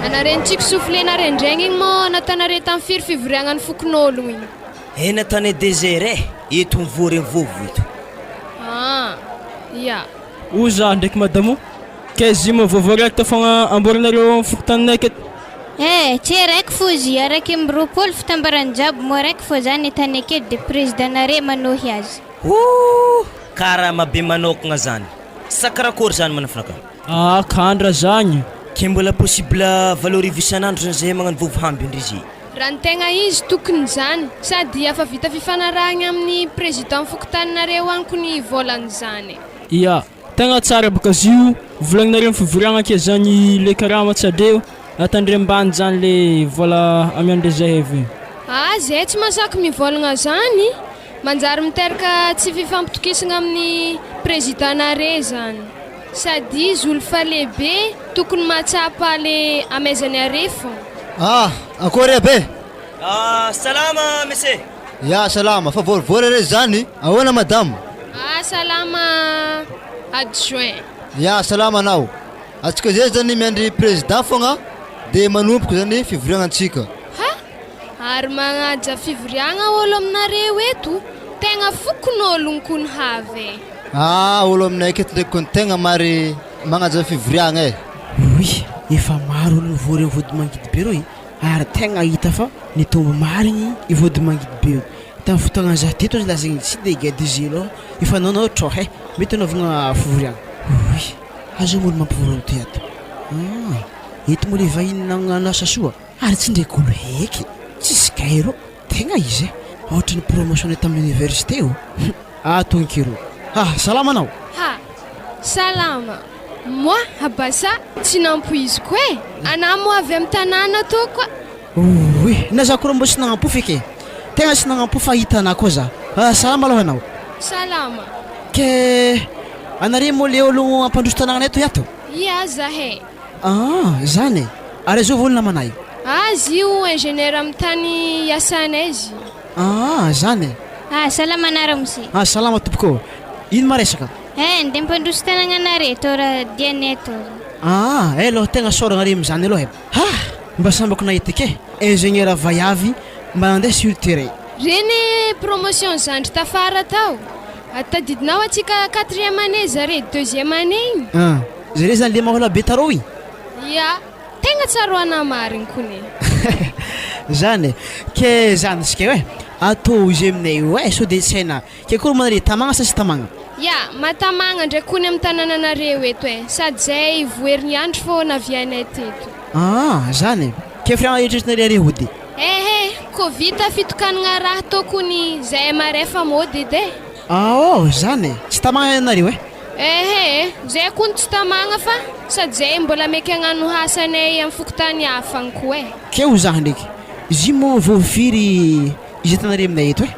Anarentsika soufflé narendraigny igny moa natanare tamin'ny firy fivoriagnan'ny fokonologno igny? Eh natanay désert eh, eto mivory am vovo eto. Ah, ya. O za ndraiky madamo, kay zy moa vaovao raiky fogna amboarinareo am fokontaninay aketo. Eh, tsy araiky fô zy, 21 fitambarany jiaby moa araiky fô zany tany aketo de président-nare manohy azy. Ooh! Karama be manokagna zany. Sa karakory zany manafinaka? Ah kandra zagny. Ke mbola possible 8000 isan'andro zany zahay magnano vovo hamby ndry ze. Raha ny tegna izy tokony zany, sady afa vita fifanarahagna amin'ny président fokontaninareo agny kony vôlan'izany. Ya, tegna tsara baka zio volagninareo am fivoriagna ake zany le karama tsy adreo atandrembany zany le vola amiandre zahay ve. Ah zay tsy masaky mivôlagna zany. Manjary miteraka tsy fifampitokisagna amin'ny président-nare zany. Sady izy olo fa lehibe tokony mahatsapa le amaizany are fô. Ah! Akory aby e! Ah! Salama monsieur! Ya salama, fa vory re zany, ahoana madame? Ah! Salama adjoint. Ya salama anao, atsika zay zany miandry président fogna de manomboka zany fivoriagna antsika. Ha! Ary magnaja fivoriagna olo aminareo eto, tegna fokonologno kony have e. Ah olo aminay aketo ndraiky kony tegna mary magnaja fivoriagna e. Oui, efa maro olo nivory am vody mangidy be reo e, ary tegna hita fa nitombo marigny i vody mangidy be io, tam fotoagna za teto aza lazaigny tsy de gedy zelo efa nanao trôha e, mety anaovagna fivoriagna, oui. Aza moa olo mampivory olo ty ato. Ah, eto moa le vahiny nagnano asa soa ary tsy ndraiky olo heky. Tsisy gairo. Tegna izy eh. Ohatry ny promotion-nay tamin'ny université ô. Hum, ato ankiro. Ah, salama anao. Ha! Salama. Moi, Abasa, tsy nampoiziko eh. Anah moa avy amin'ny tanàna tô koa. Ouii, na za koa mbô tsy nagnampo feky e. Tegna tsy nagnampo fa hitanà koa za. Ah, salama aloha anao. Salama. Ke anare moa le olo hampandroso tanàgnanay toy ato? Ia zahay. Ah, zany e. Ary azovy olo namanay? Azy io ingénieur amin'ny tany iasanay izy io. Ah, zany e. Ah, salama anà ramose. Ah, salama tompoko ô. Ino ma resaka? Eh, ndeha hampandroso tanàgnanare tô raha dianay tô. Ah, eh aloha tegna sôragna re amizany aloha e. Ha! Mba sambako nahita ke! Ingénieur vaiavy mba nandeha sur terrain. Reny promotion zandry tafara tao. Tadidinao atsika quatrième année zare deuxième année igny? Ah, zare zany le mahola be tarô igny? Ya, tegna tsaroana marigny kony e. Zany e, ke zany tsika io e, atao izy aminay io e, sao de tsy hainà. Ke akory moa nare, tamagna sa tsy tamagna? Ya, matamagna ndraiky kony amin'ny tanànanareo eto e, sady zay voherigny andro fô navianay teto. Ah, zany e! Ke firy eritreretinareo are hody? Ehe, kô vita fitokanagna raha tô kony zay marais fa mody edy e. Ah oh, zany e! Tsy tamagna ianareo e? Ehe, zay kony tsy tamagna fa sady zay mbola meky hagnano asanay amin'ny fokontany hafa agny koa e. Ke ho zah ndraiky, izy moa vao firy izy hitanareo aminay eto e?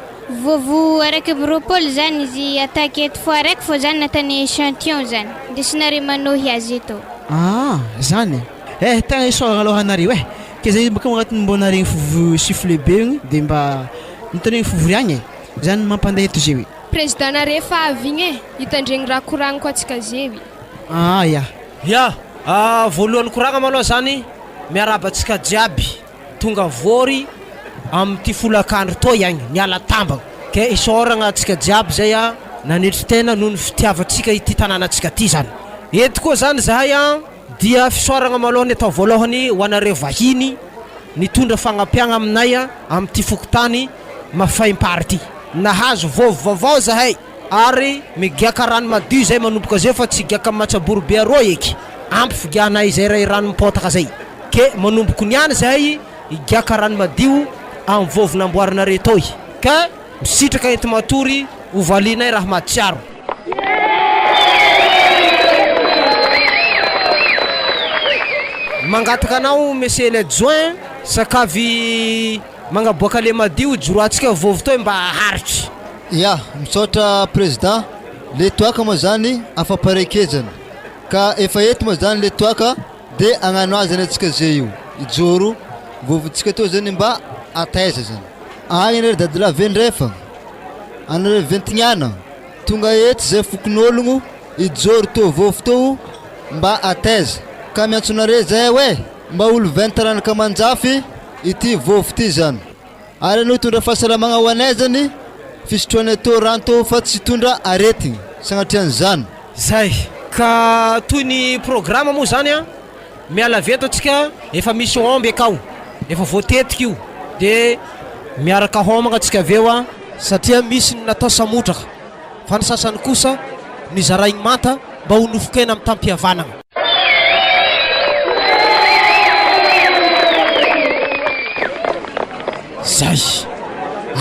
Vovo 21 zany izy attaque eto fois araiky fô zany natany echantillon zany ndesinareo manohy azy eto. Ah zany e! Eh tegna isaoragna aloha anareo eh! Ke zay bôka agnatin'ny mbô naregny fivo sifflet be igny de mba nitaregny fivoriagna e! Zany mampandeha eto zeo e! Président nareo efa avy igny e! Hitandregny raha koragniko atsika zeo i. Ah ya! Ya! Voalohany koragna malôha zany miarahaba antsika jiaby. Tonga vory amin'ity folakandro toy agny niala tambagna ke isaoragna antsika jiaby zay a nanetry tena noho ny fitiavantsika ity tanànantsika ty zany. Eto koa zany zahay a dia fisaoragna malôha ny atao voalôhany ho anareo vahiny nitondra fagnampiagna aminay a amin'ity fokontany Mafaimpary ty. Nahazo vovo vaovao zahay ary migiaka rano madio zay manomboka zeo fa tsy higiaka matsabory be aroa eky. Ampy figiahanay zay ray rano mipôtaka zay. Ke manomboko niany zahay higiaka rano madio am vovo namboarinareo toy. Ka misitraka enti matory ho valianay raha mahatsiaro. Mangataka anao Monsieur l'adjoint sakavy magnaboaka le madio hijoroantsika vovo toy mba haharitry. Ya, misaotra Président, le toaka moa zany afa-parekezana, ka efa eto moa zany le toaka De agnano azy zany antsika ze io ijoro vovontsika teo zany mba ataiza zany. Agny anie ry dadilahy vendrefa anareo ventignana tonga eto zay fokonologno ijoro tô vôvo tô mba ataiza ka miantso nare zay oe mba olo vent taranaka amanjafy ity vôvo ty zany. Ary anao hitondra fahasalamagna ho anay zany fisotroanay tô rano tô fa tsy hitondra aretigny sagnatrian'izany. Zay. Ka toy ny programa moa zany an, miala avy eto antsika efa misy omby akao, efa voatetika io, de miaraka homagna antsika avy eo an, satria misy ny natao samotraka fa ny sasany kosa nizaraigny manta mba ho nofon-kena mitam-pihavanagna. Zay.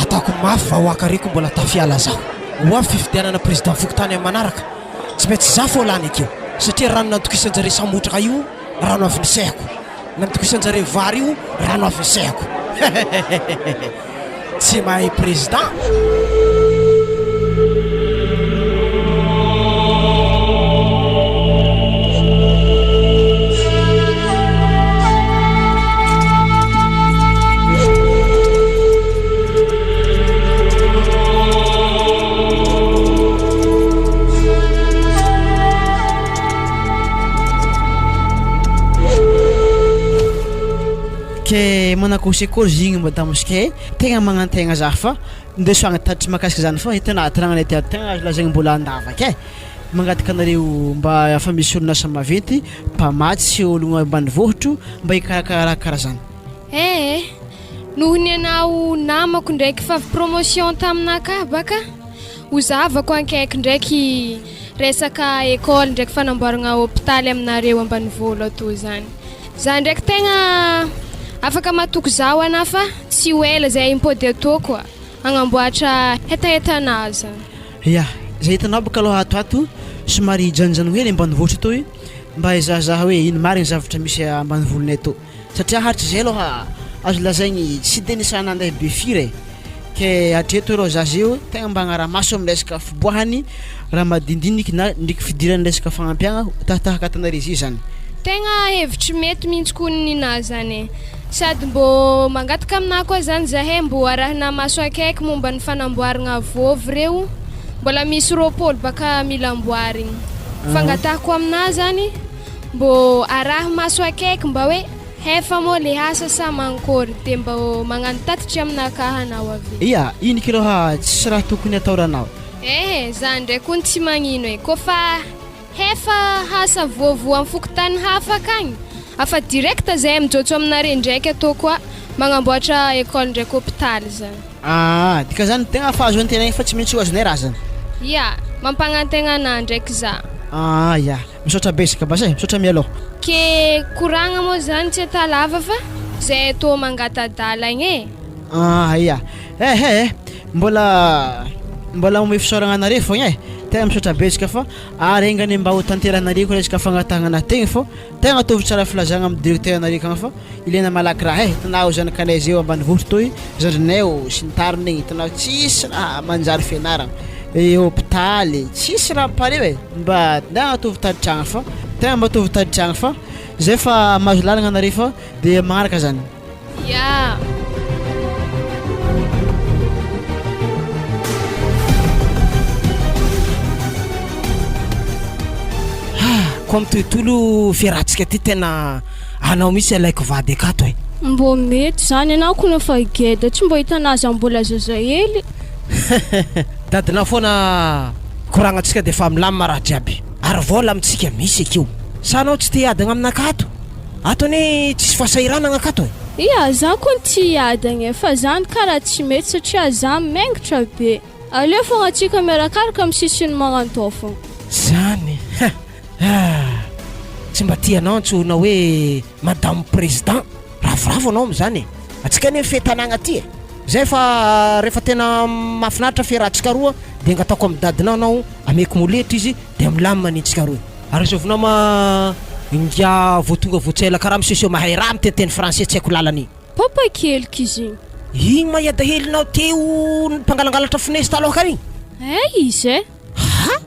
Ataoko mafy vahoaka reko mbola tafiala zaho. Ho avy fifidianana président fokontany amin'ny manaraka. Tsy maintsy za fô lany akeo. Satria rano nandokisan-jare samotraka io rano avy nisehako. Nandokisan-jare vary io rano avy nisehako. Hehehehe. Tsy mahay président. Ke manakôry sekoly zegny madamo ske tegna magnantegna za fa ndeso agny tatitry mahakasika zany fa hitanà tanagnanay ty ato tegna azo lazaigny mbola andavaka e, mangataka anareo mba efa misy orinasa maventy mpamatsy ologno ambanivohitro mba hikarakara raha karaha zany. Eh eh, noho ny anao namako ndraiky fa avy promotion taminakahy baka, ho zahavako ankaiky ndraiky. Resaka école ndraiky fanamboaragna hôpitaly aminareo ambanivolo atoa zany. Za ndraiky tegna afaka matoky zaho ana fa tsy ho ela zay himpody atoa koa hagnamboatra hetahetanà zany. Ya, zay hitanao bôka aloha ato ato somary hijanonjanogno hely ambanivohitra atoy mba hizahazaha hoe ino marigny zavatra misy ambanivolonay atô. Satria hatrizay aloha azo lazaigny tsy de nisy raha nandeha be firy e, ke hatreto aloha za zio tegna mba agnara-maso amin'ny resaka fiboahany raha madinidiniky na ndreky fidiran'ny resaka fagnampiagna tahatahaka ataonareo izy zany. Tegna hevitry mety mintsy ko ninahy zany e. Sady mbô mangataka aminah koa zany zahay mbô arahina maso akaiky momba ny fanamboaragna vôvy reo, mbola misy 20 baka mila amboarigny. Fangatahako aminah zany Mbô araho maso akaiky mba hoe hefa moa le asa sa mankôry de mbô magnano tatitry aminakahy anao avy eo. Ia, ino k'ireo ha tsisy raha tokony ataoranao. Ehe, za ndray kony tsy magnino e, kôfa hefa asa voavoa am fokontany hafa akagny, afa direct zay mijôtso aminare ndraiky atô koa magnamboatra école ndraiky hôpitaly zany. Aa, dika zany tegna fahazoan-tegna igny fa tsy maintsy ho azonay raha zany. Ia, mampagnantegna anah ndraiky za. Aa, ia. Misaotra betsaka basa e, misaotra mialoha. Ke koragna moa zany tsy ata lava fa zay tô mangata-dalagna e. Ah ya, eh eh, mbola mbola omeo fisaoragna anareo fogna e, tegna misaotra betsaka fa ary enga anie mba ho tanterahanareo koa resaka fangatahagna tegna fô tegna ataovy tsara filazagna amin'ny directeur nareo akagny fa ilaina malaky raha e, hitanao zanakanay zay eo ambanivohitra toy zandrinay ô sy ny tariny igny hitanao tsisy raha manjary fianaragna, hôpitaly tsisy raha pare e. Mba tegna ataovy taditragna fa tegna mba ataovy taditragna fa zay fa mahazo lalagna anare fa de magnaraka zany. Ya. Ko amin'ny tontolo fiarahantsika ty tena anao mihitsy alaiko vady akato e. Mbô mety zany anao kony efa geda tsy mbô hitanazy am mbola zazahely. Dadinao foana koragnantsika de fa milamina raha jiaby ary vôla amintsika misy ekeo. Sa anao tsy te hiadagna aminakahy ato? Ato anie tsisy fahasahiranagna akato e. Ia, za kony tsy hiadagna e, fa zany karaha tsy mety satria za mengitra be. Aleo fogna antsika miarakaraka amin'ny sisiny magnantao fogna. Zany ha! Ah! Tsy mba tianao antsoina hoe madame président? Ravoravo anao amin'izany e! Antsika anie mifehy tanàgna aty e! Zay fa rehefa tena mahafinaritra fiarahantsika roa dia angataoko amin'ny dadinao anao ameko moletra izy dia milamina ny antsika roa. Ary azovina ma ingahy vao tonga vao tsy ela karaha misehoseho mahay raha miteniteny français tsy haiko lalana iny. Papa keliko izy igny. Igny ma iadahelinao teo mpangalangalatra fonesy taloha kary igny? Eh izy eh! Ha!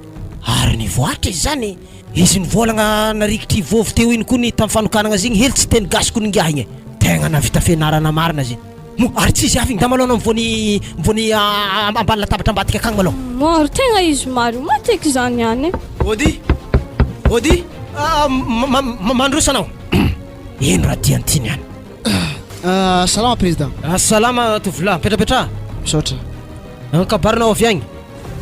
Ary nivoatra izy zany e! Izy nivolagna narikitry vôvy teo iny koa ny tamin'ny fanokanagna azy igny hely tsy teny gasy koa ningahy igny e! Tegna nahavita fianarana marina izy. Moa ary tsy izy avy igny da malôha anao mivôny mivôny ambany latabatra ambadika akagny malôha. Maro tegna izy marigny mateky zany ihany e. Ody! Ody! Mandroso anao! Ino raha tian'ity niany? Salama président. Salama tovolahy, mipetrapetraha. Misaotra. Kabarinao avy agny?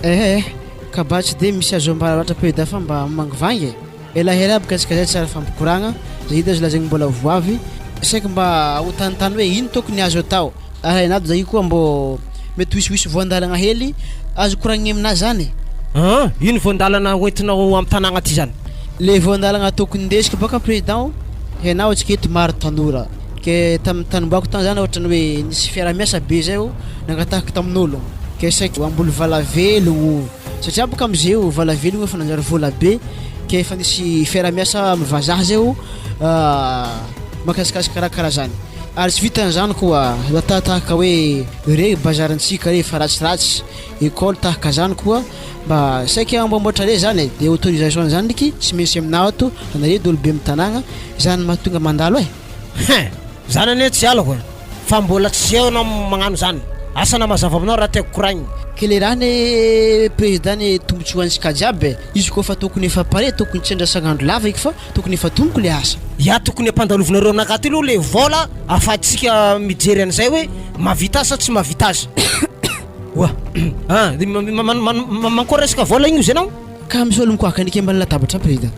Ehe, kabary tsy dia misy azo ambara loatra président fa mba mangivangy e. Elaela aby ka tsika zay tsara fampikoragna, zay hita azo lazaigny mbola ho avy. Saika mba ho tantany hoe ino tokony azo atao. Ary hainado zay io koa mbô mety ho hisy voan-dalagna hely azo koragnigny aminazy zany e. An! Ino voan-dalana hoentinao am tanàgna aty zany? Le voan-dalagna tokony ndesiko bôka président, hainao antsika eto maro tanora, ke tam tanim-boako tany zany ohatrany hoe nisy fiaraha-miasa be zay o nangatahiko tamin'olo, ke saika hamboly valavelogno, satria bôka amizay o valavelogno efa nanjary vola be, ke efa nisy fiaraha-miasa amy vazaha zay o mahakasikasika raha karaha zany. Ary tsy vitan'izany koa, raha tahaka hoe re bazarintsika re fa ratsiratsy, école tahaka zany koa mba saika amboamboatra re zany e, de autorisation zany ndriky tsy maintsy aminao ato, anareo daholo be amin'ny tanàgna, zany mahatonga mandalo e. Hein! Zany anie tsy halako e! Fa mbola tsy eo anao magnano zany. Asa na mazava aminao raha tiako koragnina. Ke le raha anie président ny tombotsoantsika jiaby e, izy koa fa tokony efa pare tokony tsy andrasagn'andro lava eky fa Tokony efa tompoko le asa. Ya tokony ampandalovinareo aminakahy aty aloha le vola afahantsika mijery an'izay hoe mahavita azy sa tsy mahavita azy. Oa ah mankory resaka vola igny ozy anao? Ka misy olo mikohaka ndriky ambany latabatra président.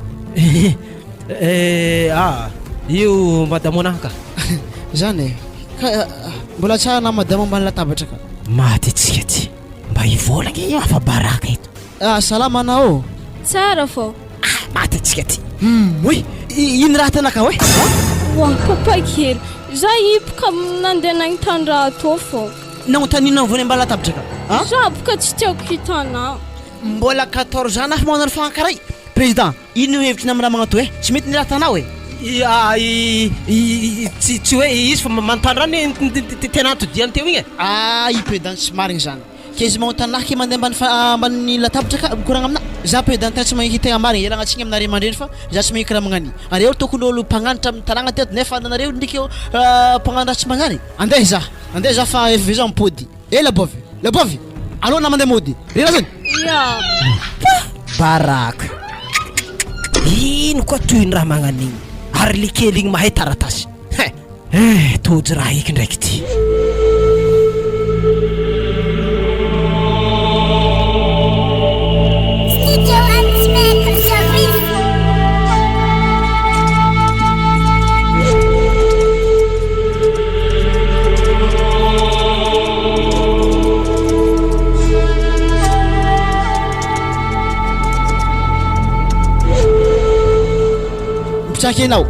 Eh ah io madamo anahy ka. Zany e. Ka mbola tsara na madamo ambany latabatra ka. Maty antsika ty. Mba hivola nge io afa-baraka eto. Ah salama anao. tsara fô. Ah, maty antsika ty. Hum, oui. Ino raha tanakao e? Oa, papa kely, za hipoka nandeha nagnontany raha tô fô. Nagnontaniana ambony ambany latabatra ka? Ah? Za boka tsy tiako hitanà. Mbola 14 ans aho manao fankaray. Président, ino hevitry ny amin'ny raha magnato e? Tsy mety ny raha tanao e? Tsy tsy hoe izy fa manontany raha ny tena antodiany teo igny e. Ah, i président tsy marigny zany. Ke izy magnontany lahy ke mandeha ambany fa ambany latabatra ka mikoragna aminà. Za président tegna tsy magneky tegna marigny, ialagna tsigny aminà ray aman-dreny fa za tsy magneky raha magnan'io. Areo tokony olo mpagnanatra amin'ny tanàgna teto nefa anareo ndriky mpagnano raha tsy manjary. Andeha za, andeha za fa efa za mipody. Eh labôvy, labôvy! Alô na mandeha mody. Re raha zany? Ya. Baraka. Ino koa tohiny raha magnan'igny? Ary le kely igny mahay taratasy. Hein! Eh, tojo raha eky ndraiky ty. Studio Antimaître Service. Mitraka ianao.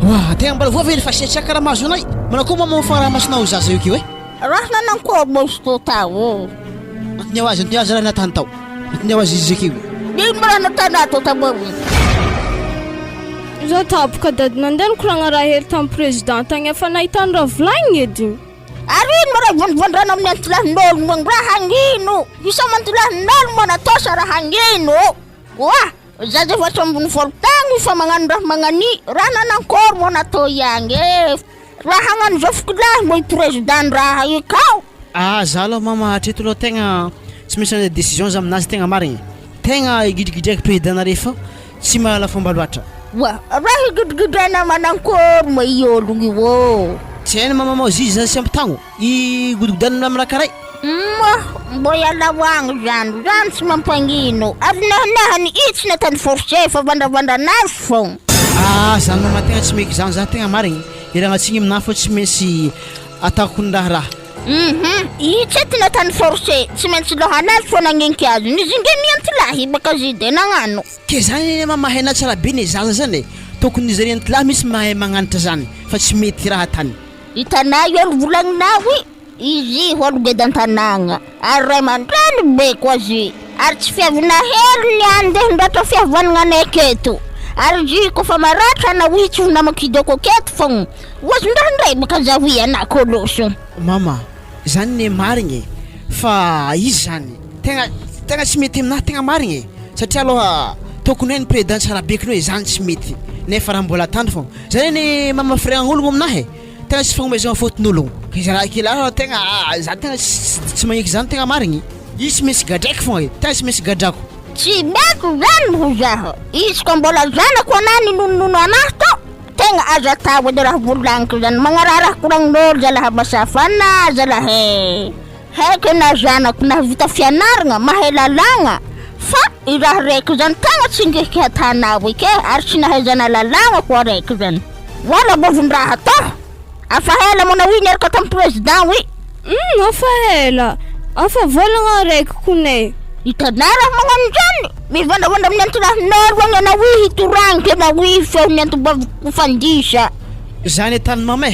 Oa, tegna mbola voa ve le fasiatsiaka karaha mahazo anay? Manao koa maman fa raha masonao zaza io keo e. Raha nanankory moa izy teo tao. Antinao azy, antinao azy raha natany tao. Antinao azy izy akeo. Ino raha natana tao tao. Za tapoka dady nandeha nikoragna raha hely tamin'ny président tagny efa nahitany raha volagniny edy. Ary ino raha ivondrovondrana amin'ny antilahin'olo moa raha hagnino? Isamantolahin'olo moa natao sa raha hagnino? Oa! Zaza efa 18 tagny fa magnano raha magnani, raha nanankory moa natao ihagny e! Raha hagnano zofikilahy moa i président raha io kao. Ah za aloha mama hatreto aloha tegna tsy maintsy nandray décision za aminazy tegna marigny tegna igidragidraiky président nareo fa tsy mahalala fomba loatra. Oa raha higidragidraina manankory moa i ologno io ô! Tsy hainy mama moa izy zany sy ampy tagno i godogodanina am rakaray. Moa mbô ialao agny zany, zany tsy mampagnino, ary nehanehany i tsy natany forcé fa vandravandra anazy fogna. Ah zany mama tegna tsy meky zany za tegna marigny, ialagna tsigny aminahy fa tsy maintsy ataoko ny raharaha. Hum i tsy ety natany forcé, tsy maintsy lohanazy fô nagnenky azy, nizinga niantilahy baka zy de nagnano. Ke zany anie mama mahay tsara be ny zaza zany e, tokony zare antilahy mintsy mahay magnanatra zany fa tsy mety raha atany. Hitanay olo volagninao i, izy olo geda an-tanàgna, ary ray aman-dreny be koa zy, ary tsy fiavina hely ny andeha handratra fihavanagna anay aketo, ary zy koa fa maratra anao i tsy ho namako hidoko aketo fogna, ho azon-draha ndray baka zaho i anako oloso. Mama, zany ne marigny e, fa izy zany tegna tegna tsy mety aminahy tegna marigny e, satria aloha tokony hoe ny président tsara bekiny hoe zany tsy mety nefa raha mbola atany fogna, zany anie mama firehagn'ologno aminahy e, tegna tsy fagnomezagna fôtin'ologno, izy raha kely aho tegna za tegna tsy magneky zany tegna marigny, izy tsy maintsy gadraiko fogna e, tegna tsy maintsy gadrako. Tsy mety zany hoy zaho, izy koa mbola zanako anah ninonono anahy tao, Tegna azo atao edy raha volagniko zany, magnaraharaha koragnin'olo zalahy Abasafana zalahy e! Haiko enà zanako nahavita fianaragna, mahay lalàgna, fa i raha raiky zany tegna tsy ngehiky hatanao eky e, ary tsy nahaizana lalàgna koa raiky zany. Vola bovon-draha atao! Afa ela moa nao i niaraka tamin'ny président oi? Humm afa ela, afa volagna araiky kone. Hitanao raha magnano zany? Mivandravandra amin'ny antilahinao agny anao i hitoragnika anao i feon'ny antibaviko fandisa. Zany atany mama e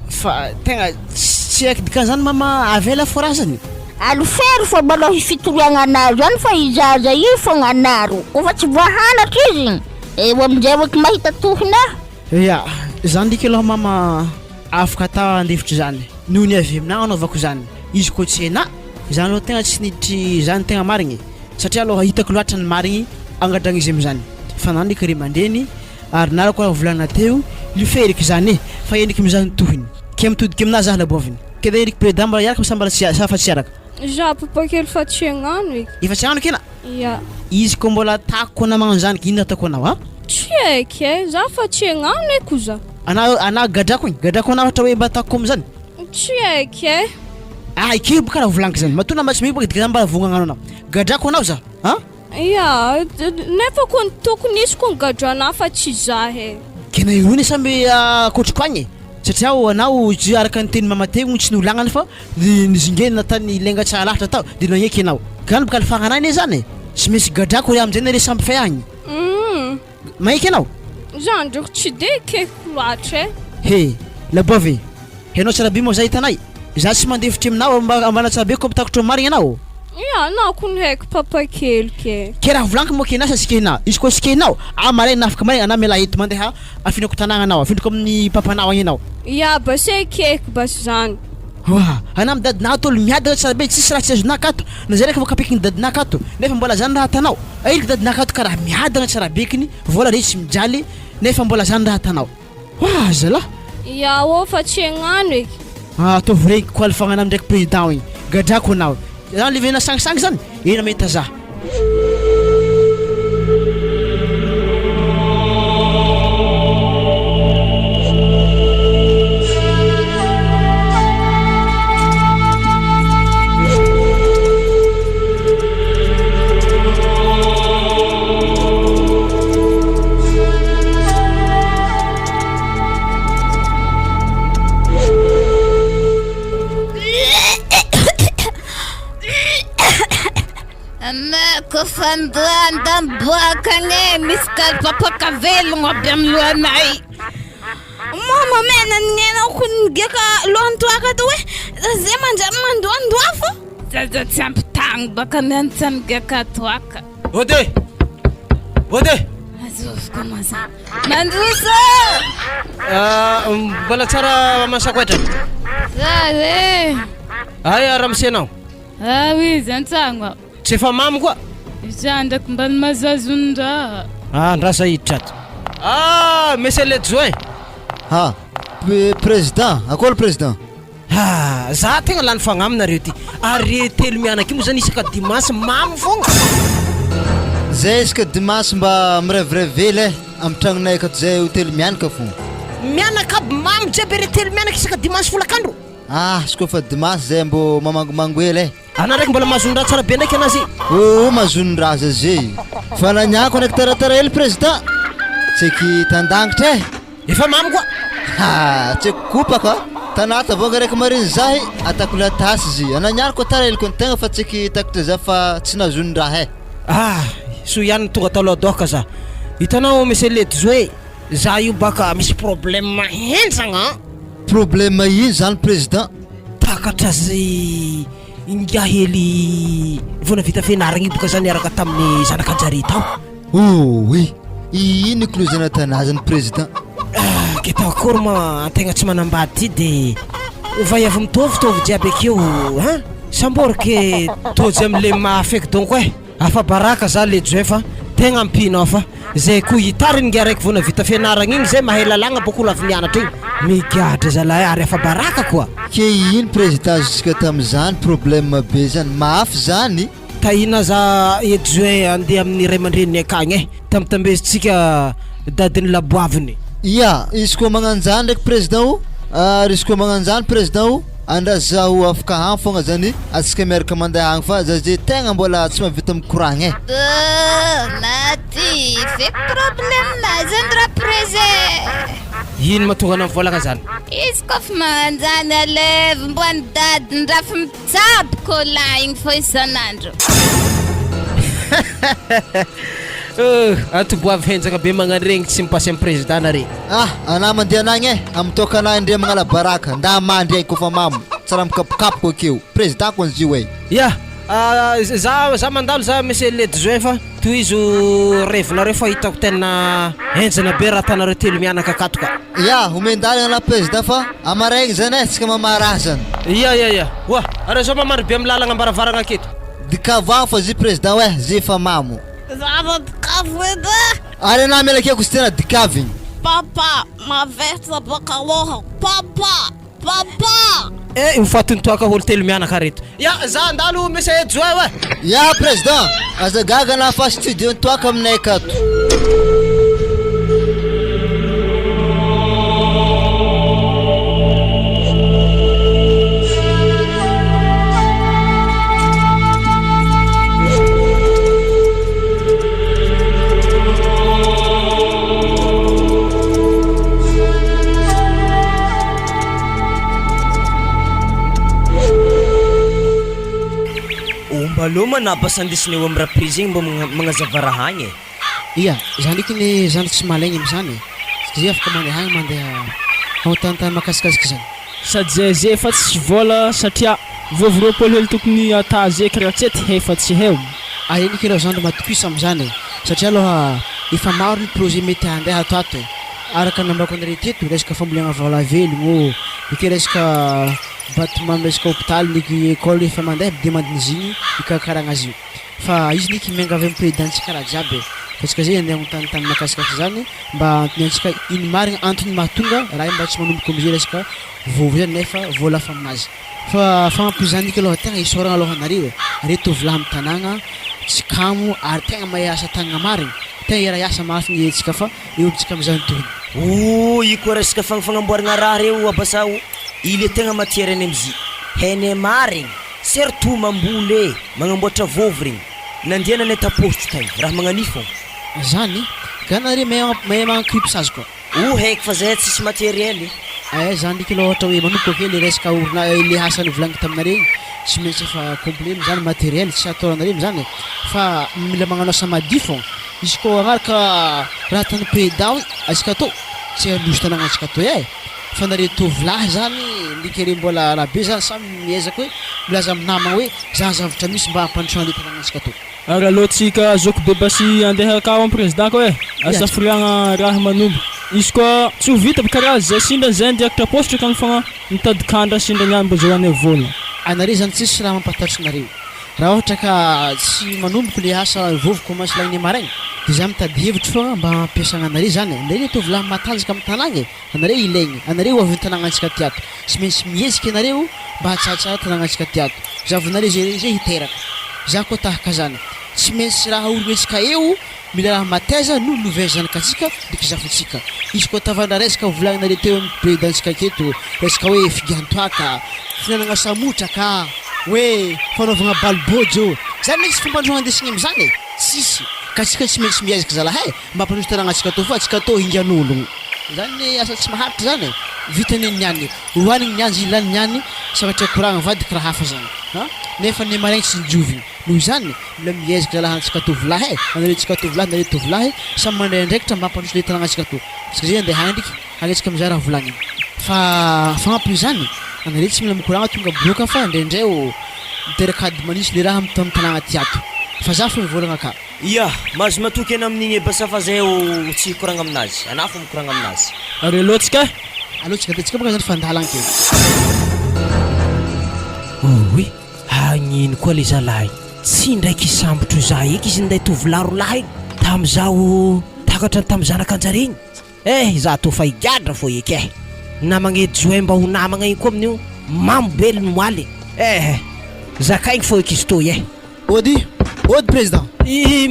fa tegna tsy haiko dikan'izany mama avela fô raha zany. Alofery fô mbalô hifitoriagna anazy any fa i zaza io fôgna anaro, kôfa tsy voahanatra izy eo aminjay eky mahita tohiny ah. Ya, zany ndriky aloha mama afaka atao andefitra zany, noho ny avy aminah anaovako zany, izy koa tsy hainah, zany aloha tegna tsy niditry zany tegna marigny e, satria aloha hitako loatra ny marigny angadragna izy amizany, fa na ndriky ray aman-dreny ary na koa volagnina teo liferiky zany e, fa endriky mizaha ny tohiny, ke mitodiky aminah zah laboaviny, ke da endriky président mbola hiaraka sa mbola tsy sa fa tsy hiaraka? Za papa kely fa tsy hagnano e. Efa tsy hagnano kena? Ya. Izy ko mbola tako anao magnano zany ino ataoko anao a? Tsy haiko e, za fa tsy hagnano e ko za. Anao anao gadrako igny, gadrako anao ohatra hoe mba ataoko amizany. Tsy haiko e. Ah ike boka raha volagniko zany, matoa nama tsy mino boka dikany mba vonona hagnano anao. Gadrako anao za a? Ya, nefa ko ny tokony izy ko nigadrana fa tsy za e. Kena io ne samby akotriko agny e, satria anao tsy araka ny teny mama teo tsy nolagnany fa Ny nizingena tany lenga tsara lahatra tao de nagneky enao. Ka any boka alifagna anay ne zany e. Tsy misy gadrako re amin'izay nare samby fay agny. Humm. Mahaiky anao? Zandriko tsy de ekeko loatra e. He, Labovy, hainao tsara be moa za hitanay. Za tsy mandefitry aminao ambana tsara be ko mitakotro marigny anao. Ya, na ko ny haiko papa kely ke. Ke raha volaniko moa ke na sa tsy kehinao? Izy koa tsy kehinao, ah maraina afaka maraina anao miala eto mandeha afindrako tanagna anao, afindrako amin'ny papanao agny anao. Ya, basy ekeko basy zany. Oa, anah am dadinah ato olo miadana tsara be tsisy raha tsy azonah akato, na zay raiky voakapikin'i dadinah akato, nefa mbola zany raha atanao, ailiko dadinah akato karaha miadana tsara bekiny, vola re tsy mijaly, nefa mbola zany raha atanao. Oa zalah! Ya ô fa tsy hagnano eky. Ah ataovy regny ko alifagnana ndraiky président igny, gadrako anao, zany le vena sangisangy zany, ena mahita zah. Anako fandoanda miboaka agny misy kalipapaka velogno aby amin'ny lohanay. Mama mena ny anao ko nigaka lohan-toaka to hoe zay manjary mandoandoa fô. Zaza tsy ampy tagny baka mianatra migaka toaka. Ode! Ode! Azovy koa zany. Mandroso! Ah, mbola tsara masakoetra. Tsara e! Aia ramose anao? Ah oui, izy an-tragno aho. Tsy efa mamo koa? Izaho ndraiky mba ny mazazon-draha. Ah, andrasa hiditra ato. Ah, monsieur le joint. Ha, président, akory président? Ah, za tegna lany fagnahy aminareo ty. Ary re telo mianaka io moa zany isaka dimanche mamo fogna. Zay isaka dimanche mba mirevirevy hely eh, amin'ny tragnonay akato zay hotely mianaka fo. Mianaka aby mamo jiaby re telo mianaka isaka dimanche folakandro. Ah, izy koa fa dimanche zay mbô mamangomango hely eh. Anà ndraiky mbola mahazonin-draha tsara be ndraiky anà ze. Oo mahazonin-draha za ze. Fa naniako ndraiky taratara hely président. Tseky tan-dangitra eh. Efa mamy koa. Ha, tseky kopaka. Tanata avao raiky mariny zahy, atako latasy zy. Anà niany koa tara hely koa fa tseky takitra za fa tsy nahazonin-draha eh. Ah, soa ihany ny tonga taloha doka za. Hitanao monsieur le Joe, za io baka misy problème henjagna an. Problème ino zany président? Takatra zay ingahy hely vao navita fianaragna io boka za niaraka tamin'ny zanak'Anjare tao. Oy! Ino iclosena tanà zany président? Ah, ke tao akory ma antegna tsy manambady ty de vaiavy mitovitovy jiaby akeo hein! Sambory ke tojo amle mafy eky donko eh! Afa-baraka za le joe fa tegna ampino aho fa zay ko hitariny nge araiky vao navita fianaragna igny zay mahay lalagna bôko olo avy nianatra igny migadra zalahy ary afa-baraka koa. Ke ino président azontsika tamizany problème be zany mafy zany. Tahina aza eto juin andeha amin'ny ray aman-dreniny akagny eh. Tambitambezintsika dadin'i laboaviny. Ia, izy koa magnanjany ndraiky président o, ary izy koa magnanjany président o, andraso zaho afaka hagny fogna zany atsika miaraka mandeha agny fa za ze tegna mbola tsy mahavita mikoragna eh. Oh, maty feky problème zany rapreze. Ino mahatonga anao mivolagna zany? Izy koa fa magnanjany alevy mbo any dadin-drafy Tsabo cola igny fô isan'andro. Euh, atoboavy henjagna be magnano regny tsy mi-passe am président nare. Ah, anah mandeha anagny eh, am toaka anah indray magnala baraka, nda mandry eh kôfa mamo, tsy raha mikapokapoka akeo, président ko anzio eh. Ya, za za mandalo za monsieur le adjoint fa tohizo revinareo fa hitako tena henjana be raha atanareo telo mianaka akato ka. Ya, omen-dalana anah président fa amaraigny zany eh, tsika mamaha raha zany. Ya ya ya, oa, areo zao mamandry be am lalagna ambaravaragna aketo. Dikavo agny fa zy président eh, zy efa mamo. Zava dikavo edy eh. Ary anah miala akeo ko sy tena dikavo igny. Papa, mavesatra baka lohako, papa! Papa! Eh, ho fatin'ny toaka olo telo mianaka reto. Ya, za andalo monsieur Joe eh. Ya président, aza gaga na fa studio ny toaka aminay akato. Aleo manaba sa andesina eo am raprise igny mba magnazava raha agny e. Ia, za ndraiky anie zandry tsy malaigny amizany e, tsy zay afaka mandeha agny mandeha magnotanitany mahakasikasiky zany. Sady zay ze fa tsisy vôla satria vôvy 20 hely tokony ata ze kiratsety he fa tsy heo. Ary eny kira zandry matokisa amizany e, satria aloha efa maro ny projet mety handeha ato ato e, araka ny nambarako anareo teto resaka fambolena valavelogno ô, eke resaka batiment resaka hopitaly ndraiky école efa mandeha demande n'izigny hikarakaragna azy io. Fa izy niky miangavy am président-tsika raha jiaby e! Fa tsika zay andeha hagnontanintany mahakasikasy izany mba antoniantsika ino marigna antony mahatonga raha io mba tsy manomboka amizay resaka vovo zay nefa vola hafa aminazy. Fa fagnampin'izany niky aloha tegna isaoragna aloha anareo e! Nareo tovolahy am tanagna tsy kamo ary tegna mahay asa tagnagna marigny, tegna hiara hiasa mafy ny hetsika fa eo amitsika amizany tohiny. Ooh io koa resaka fagnafognamboaragna raha reo abasa o! I le tegna matière any amzy hene marigny surtout mamboly e! Magnamboatra vôvo regny. Nandeha nanay tapaositro tagny. Raha magnan'io fogna. Zany? Ka nareo mahay mahay magnakipy sazy koa. O haiko fa zahay tsisy matériel e. Eh zany ndriky aloha ohatra hoe manomboka ake le resaka orina le asa novolaniko taminareo igny tsy maintsy efa complet amizany matériel tsy ataoranareo amizany e fa mila magnano asa madio fogna izy koa agnaraka raha ataon'ny président atsika tô tsy handroso tanagnantsika toy e. Fa nareo tovolahy zany ndriky re mbola rabe zany samy miezaka hoe milaza amin'ny namagna hoe zany zavatra misy mba hampandrosoana le tanànantsika to. Ary aleo tsika zoky be basy andeha akao am président ko eh, asa firiagna raha manomboka izy koa tsy ho vita karaha zay sindra zay ndiakitra paositra kany fogna mitady kandra sindra niany mbo zahoanay vola. Anareo zany tsisy raha mampatahotra anareo raha ohatra ka tsy manomboko le asa vovoko commence lagniny maraigna de za mitady hevitry fogna mba hampiasagna anareo zany e, anareo le tovolahy matanjaka am tanàgna e. Anareo ilaigny, anareo ho avin'ny tanagnantsika ty ato. Tsy maintsy mihetsiky ianareo mba hahatsaratsara tanagnantsika ty ato. Zavonareo izay izay hiteraka. Za koa tahaka zany. Tsy maintsy raha orognintsika eo, mila raha mateza no lovain'ny zanakatsika ndraiky zafintsika. Izy koa tavandra resaka volagninareo teo amin'ny président-tsika aketo, resaka hoe figihan-toaka, fihinanagna samotra ka, hoe fanaovagna bal bôjo. Zany misy fomban-droa andesigny amizany e? Tsisy. Ka tsika tsy maintsy miezaka zalahy e, mba hampandroso tanagnantsika tô fa tsika tô hingan'ologno. Zany ne asa tsy maharitra zany e! Vita ne niany, hohanigny niany zay lany niany, sanatria koragna vadiko raha hafa zany an! Nefa ne maraigny tsy nijovigny. Noho izany, mila miezaka zalahy antsika tovolahy e! Anareo tsika tovolahy nareo tovolahy, samy mandray andraikitra mba hampandroso le tanagnantsika tô. Tsika zay andeha handriky, hagnetsika amizay raha volagniny. Fa fagnampin'izany, anareo tsy mila mikoragna tonga boka fa indraindray ô, miteraka ady manisy le raha am tanagna ty ato. Fa za fô mivolagna ka. Ia, mahazo matoky anao amin'igny e basa fa zay o tsy hikoragna aminazy, anah fô mikoragna aminazy. Ary aleontsika e! Aleontsika de tsika moa zany fandalagna ke. Oy, hagnino koa le zalahy, tsy ndraiky hisambotro za eky izy ninday tovolahy rolahy tamzaho takatra ny tam zanak'anjare igny. Eh izaho toa fa higadra vao eky eh! Namagna join mba ho namagna igny koa amin'io mamo be ny moaly eh! Zakaigny fô eky izy toy eh! Ody, ody président. I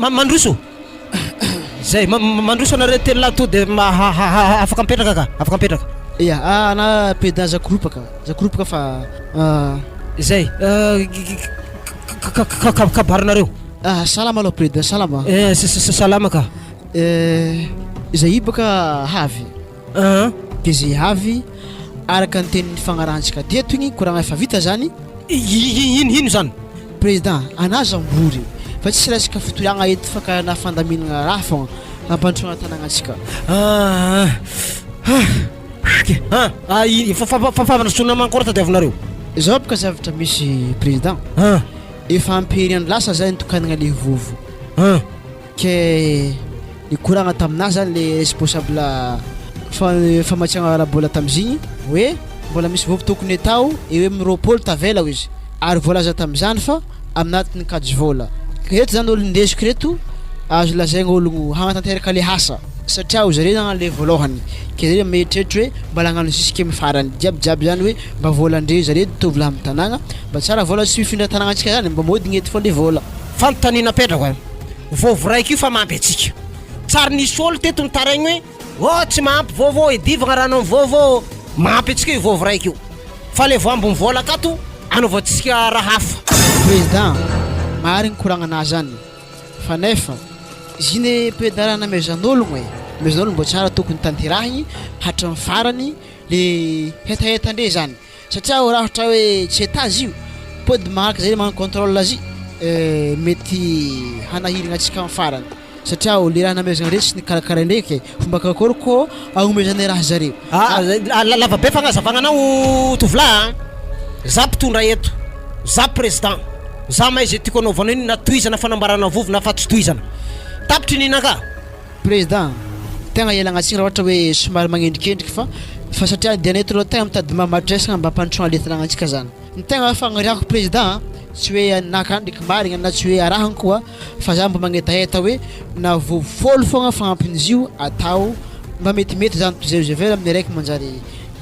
mandroso. Zay, mandroso anareo telolahy to de afaka mipetraka ka, afaka mipetraka. Ia, ana président zakoropaka, zakoropaka fa. Zay, kabarinareo. Salama aloha président, salama. Eh, salama ka. Eh, izay baka havy. De zay havy araka ny teny nifagnarahantsika teto igny koragna efa vita zany. Ino ino zany? Président, anà zambory fa tsisy resaka fitoriagna eto fa ka na fandaminagna raha fogna hampandrosoana tanagnantsika. Ah, ah, ah, fampandrosoana mankory tadiavinareo? Zao baka zavatra misy président. Efa ampy herinandro lasa zay nitokanagna le vovo. Ke nikoragna taminah zany le responsable famatsiagna ara-bola tamizigny hoe mbola misy vovo tokony atao eo amin'ny 20 tavela hoy izy ary voalaza tamizany fa aminatin'ny kajy vola. Reto zany olo ndesiko reto azo lazaigna ologno hagnatanteraka le asa satria ho zareo zany le voalohany ke zare mieritreritra hoe mbala hagnano jusque amy farany jiaby jiaby zany hoe mba volan-dreo zare tovolahy amy tanàgna mba tsara vola tsy mifindra tanàgnantsika zany mba miodigna eto fô le vola. Fanontaniana apetrako an! Vovo raiky io fa mampy antsika. Tsary nisy olo teto nitaraigny hoe oh tsy mahampy vovo ô, edivagna rano am vovo ô. Mahampy antsika io vovo raiky io. Fa le voambiny vola akato anaovantsika raha hafa. Président, marigny koragnanà zany fa nefa izy iny président raha namezan'ologno e, namezan'ologno mbô tsara tokony tanterahigny hatramin'ny farany le hetaheta ndre zany. Satria raha ohatra hoe tsy étage io, Pody maharaka zay magnano contrôle azy mety hanahiragna antsika amin'ny farany satria le raha namezagna reo tsy nikarakarainy ndraiky fomba karakôry kô agnomezanay raha zareo. Ah, lava be fagnazavagna anao tovolahy a! Za mpitondra eto, za président, za mahay ze tiako anaovana io na tohizana fanambarana vovo na fa tsy tohizana. Tapitry ny naka. Président, tegna ialagna tsiny raha ohatra hoe somary magnendrikendriky fa fa satria dianay eto aloha tegna mitady mamadresagna mba hampandrosoagna le tanagnantsika zany. Ny tegna fagniriako président a, tsy hoe naka ndraiky marigna na tsy hoe arahagna koa fa za mba mangetaheta hoe na vovo fôlo fogna fagnampin'izy io atao mba metimety zany toy izay avela amin'ny araiky manjary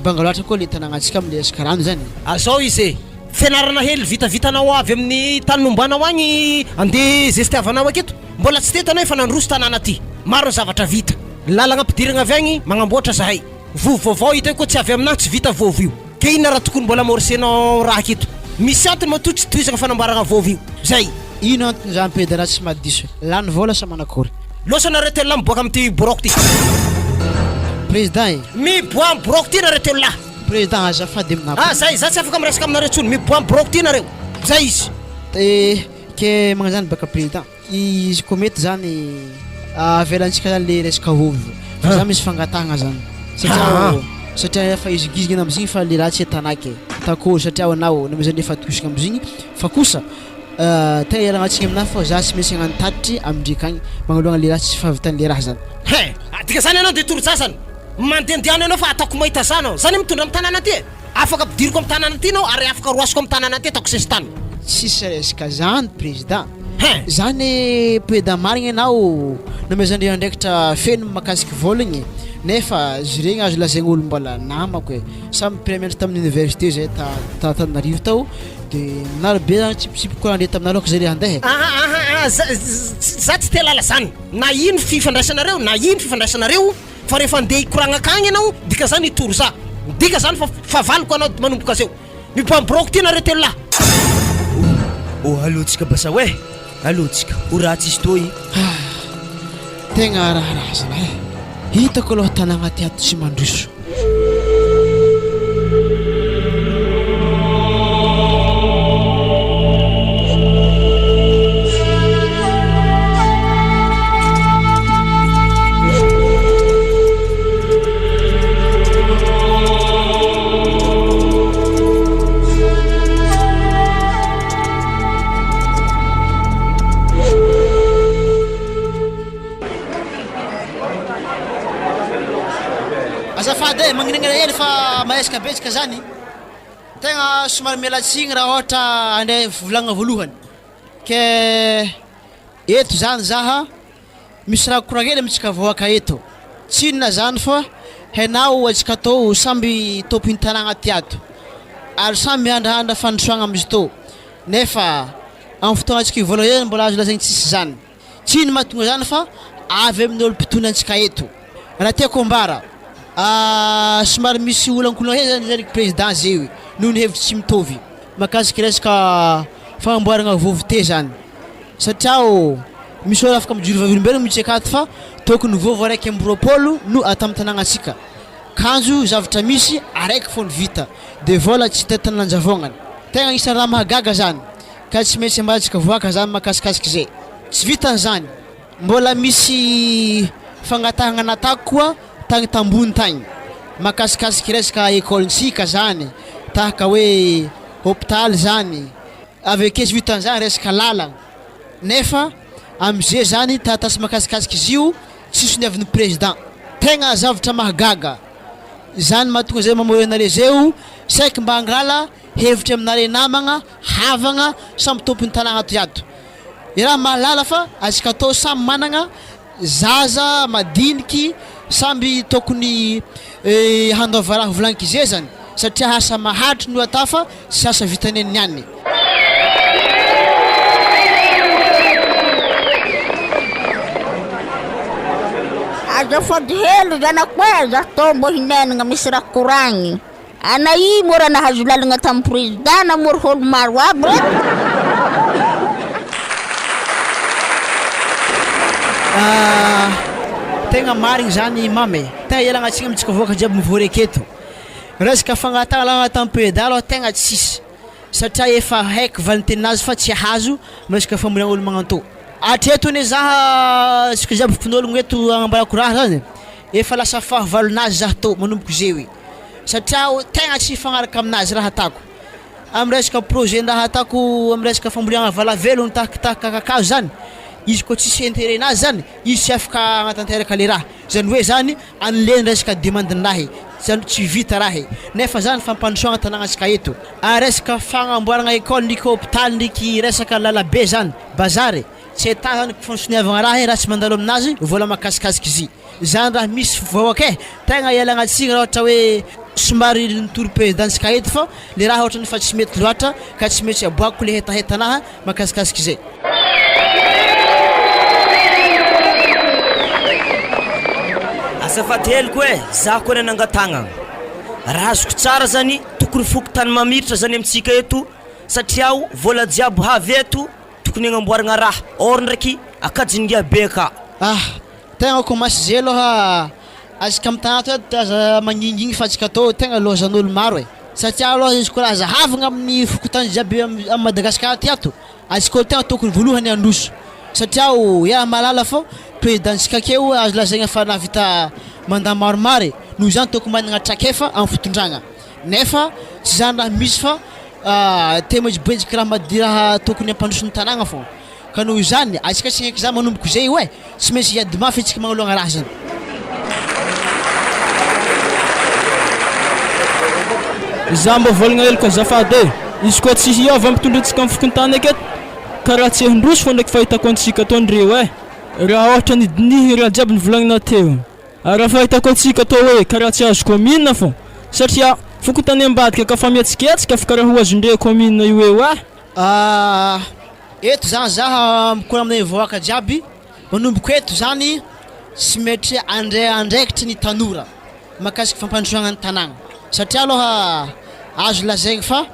banga loatra koa le tanagnantsika amle resaka rano zany. Azao izy e! Fianarana hely vitavitanao avy amin'ny tany nombanao agny andeha zestiavanao aketo. Mbola tsy teto anao efa nandroso tanàna ty. Maro ny zavatra vita. Ny lalagna ampidiragna avy agny magnamboatra zahay. Vovo vaovao hita io koa tsy avy aminah tsy vita vovo io. Ke inona raha tokony mbola amorcenao raha aketo. Misy antony matoa tsy tohizagna fanamboaragna vovo io. Zay. Ino antony zany peda raha tsy mahadiso? Lany vola sa manakory? Losa nareo telolahy miboaka amin'ity biraoko ty. Président e. Miboaha amin'ny biraoko ty nareo telolahy. Président azafady aminah. Ah zay, za tsy afaka miresaka aminareo tsony. Miboaha amin'ny biraoko ty nareo. Zay izy. Eh, ke magnano zany baka président. Izy koa mety zany avelantsika zany le resaka ovy fa za misy fangatahagna zany satria satria efa hizigizigna amizigny fa le raha tsy atanaka e takôry satria anao namezany efa atokisagna amizigny fa kosa tegna ialagna tsigny aminahy fa za tsy maintsy hagnano tatitry amindreka agny magnoloagna le raha tsy fahavitan'le raha zany. He! Adika zany ianao de toro-jazana. Mandehandeha anao fa ataoko mahita za anao. Zany mitondra am tanàna aty e! Afaka ampidiriko am tanàna aty ianao ary afaka roasiko am tanàna aty ataoko sesitany. Tsisy resaka zany prezida. Zany prezida marigny enao nomezandreo andraikitra feno makasiky vola igny nefa ziregny azo lazaigny olo mbola namako e samy mpiray-mianatra tamin'ny université zay ta Tananarivo tao de naro be zany tsipitsipiko raha ndeha taminareo ko zay le handeha e. Aha aha aha za za tsy te halala zany na ino fifandraisanareo na ino fifandraisanareo Fa rehefa andeha hikoragna akagny ianao, dika zany hitory za. Midika zany fa fahavaloko anao manomboka zeo. Miboaha biraoko ty nareo telolahy. Oh aleo tsika basao eh! Aleo tsika ho ratsy izy toy. Tegna raharaha zalahy eh! Hitako aloha tanagna ty ato tsy mandroso. Azafady e, manginangina hely fa maresaka betsaka zany. Tegna somary miala tsigny raha ôhatra handray volagnina voalohany. Ke eto zany zaha misy raha koragna hely amintsika vahoaka eto. Tsy inona zany fa henao antsika tô samby tompony tanàgna ty ato ary samy mihandrahandra fandrosoagna amin'izy tô nefa amin'ny fotoagnantsika hivolagna zay mbola azo lazaigny tsisy zany. Tsy ino mahatonga izany fa avy amin'ny olo mpitondra antsika eto. Raha tiako ambara, somary misy olankolana hely zany zany président zay noho ny hevitry tsy mitovy mahakasika resaka fagnamboaragna vovo te zany satria misy olo afaka mijoro vavolombelogno mihitsy akato fa tokony vovo 21 no ato amin'ny tanagnantsika kanjo zavatra misy araiky fô ny vita de vôla tsy hita tany nanjavôgnany tegna agnisan'ny raha mahagaga zany. Ka tsy maintsy ambadika voaka zany mahakasikasika izay. Tsy vitan'izany, mbola misy fangatahana natako koa tagny tambony tagny mahakasikasiky resaka école-ntsika zany, tahaka hoe hopitaly zany, avy ake tsy vitan'izany resaka lalagna, nefa am'ze zany taratasy mahakasikasiky izy io tsy soniavin'ny président. Tegna zavatra mahagaga zany mahatonga zay mamory anare zeo saiky mba hangala hevitry aminare namagna havagna samy tompony tanagna ato iato i raha mahalala fa azka atao samy managna zaza madiniky samby tokony handaova raha volagniky ze zany satria asa maharitry no atao fa tsy asa vitany niany. Azafady hely zanako e, za tô mbô hinenagna misy raha koragny. Ana i moa raha nahazo lalagna tamin'ny président namory olo maro aby reto. Tegna marigny zany mamy e, tegna ialagna tsigny amintsika vahoaka jiaby mivory aketo, resaka fangatahana lalagna tamin'ny président aloha tegna tsisy. Satria efa haiko valintenazy fa tsy hahazo miresaka famoriagna olo magnantô. Hatreto anie zaha tsika jiaby fokonologno eto agnambarako raha zany efa lasa fahavalonazy zah tô manomboko zeo i satria tegna tsy hifagnaraka aminazy raha atako amy resaka projet ndraha atako amy resaka fambolena valavelogno tahakitahaka kakazo zany izy koa tsisy interet nazy zany izy tsy afaka hagnatanteraka le raha zany hoe zany anle ny resaka demande-nahy zany tsy vita raha e nefa zany fampandrosoagna tanàgnantsika eto ary resaka fagnamboaragna école ndriky hôpitaly ndriky resaka lalabe zany bazary tsy ahitana zany fansoniavagna raha e raha tsy mandalo aminazy vola mahakasikasiky izy zany raha misy vahoaka e tegna ialagna tsigny raha ohatra hoe somary nitory président-ntsika eto fa le raha ohatrany fa tsy mety loatra ka tsy maintsy aboakiko le hetahetanahy mahakasikasiky izay. Azafady heloko e, za koa nanangan-tagnana. Raha azoko tsara zany tokony fokontany mamiratra zany amintsika eto satria ao vola jiaby havy eto tokony agnamboaragna raha or ndraiky akajin'ingahy be aka. Ah! Tegna ko masy zay aloha atsika am tanà to eto aza mangingigny fa atsika tô tegna lôzan'olo maro e! Satria aloha izy koa raha zahavagna amin'ny fokontany jiaby am Madagascar aty ato atsika olo tegna tokony voalohany handroso satria o iah mahalala fô président-ntsika akeo azo lazaigna fa nahavita mandat maromaro e! Noho izany tokony managna traikefa am fitondragna nefa tsy zany raha misy fa te mibenjiky raha madi- raha tokony hampandroso ny tanàgna fô. Ka noho izany, antsika tsy haiky izany manomboka izay io e! Tsy maintsy hiady mafy antsika manoloana raha zany. Za mba volagna heloko azafady e! Izy koa tsy hiova mpitondra antsika am fokontany aketo ka raha tsy handroso fô ndraiky fahitako antsika tô ndreo e! Raha ôhatra nidinihigny raha jiaby nivolagnina teo ary raha fahitako antsika tô hoe karaha tsy azo commune fô satria fokontany ambadika ka fa mihetsiketsika fa karaha ho azondreo commune io eo e! Ah, eto zany za mikora aminay vahoaka jiaby, manomboka eto zany tsy maintsy andray andraikitry ny tanora mahakasika fampandrosoagna ny tanàgna satria aloha azo lazaigny fa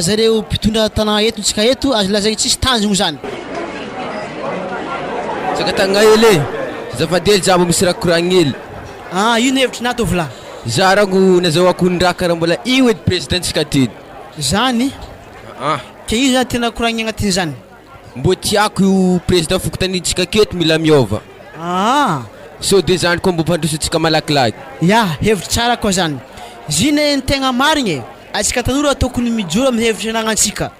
zareo mpitondra tanàgna eto ntsika eto azo lazaigny tsisy tanjogno zany. Tsakatagna hely e! Azafady hely za mbo misy raha koragny hely. Ah, ino hevitrinà tovolahy? Za rango nazahoako ny raha karaha mbola io edy président-tsika ty. Zany? Aa. Ke ino zany tiana koragnina agnatin'izany? Mbô tiako io président fokontanintsika aketo mila miôva. Aa. Sao de zany koa mbô ampandroso antsika malakilaky. Ya, hevitry tsara koa zany. Zine ny tegna marigny e, antsika tanora tokony mijoro amin'ny hevitry anagnantsika.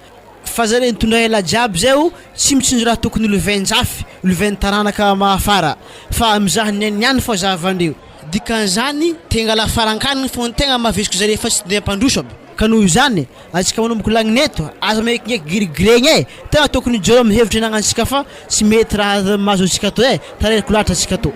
Fa zare nitondra ela jiaby zay o, tsy mitsinjo raha tokony lovain-jafy, lovain'ny taranaka mahafara, fa mizaha ny an'ny any fô zahavandreo. Dikan'izany, tegna lafaran-kanigny fô ny tegna mahavesiko zare fa tsy de hampandroso aby. Ka noho izany, antsika manomboko lagnina eto, aza magnekigneky girigireny e! Tegna tokony hijoro amin'ny hevitra anagnantsika fa tsy mety raha mahazo antsika ato e! Tareriko lahatra antsika ato.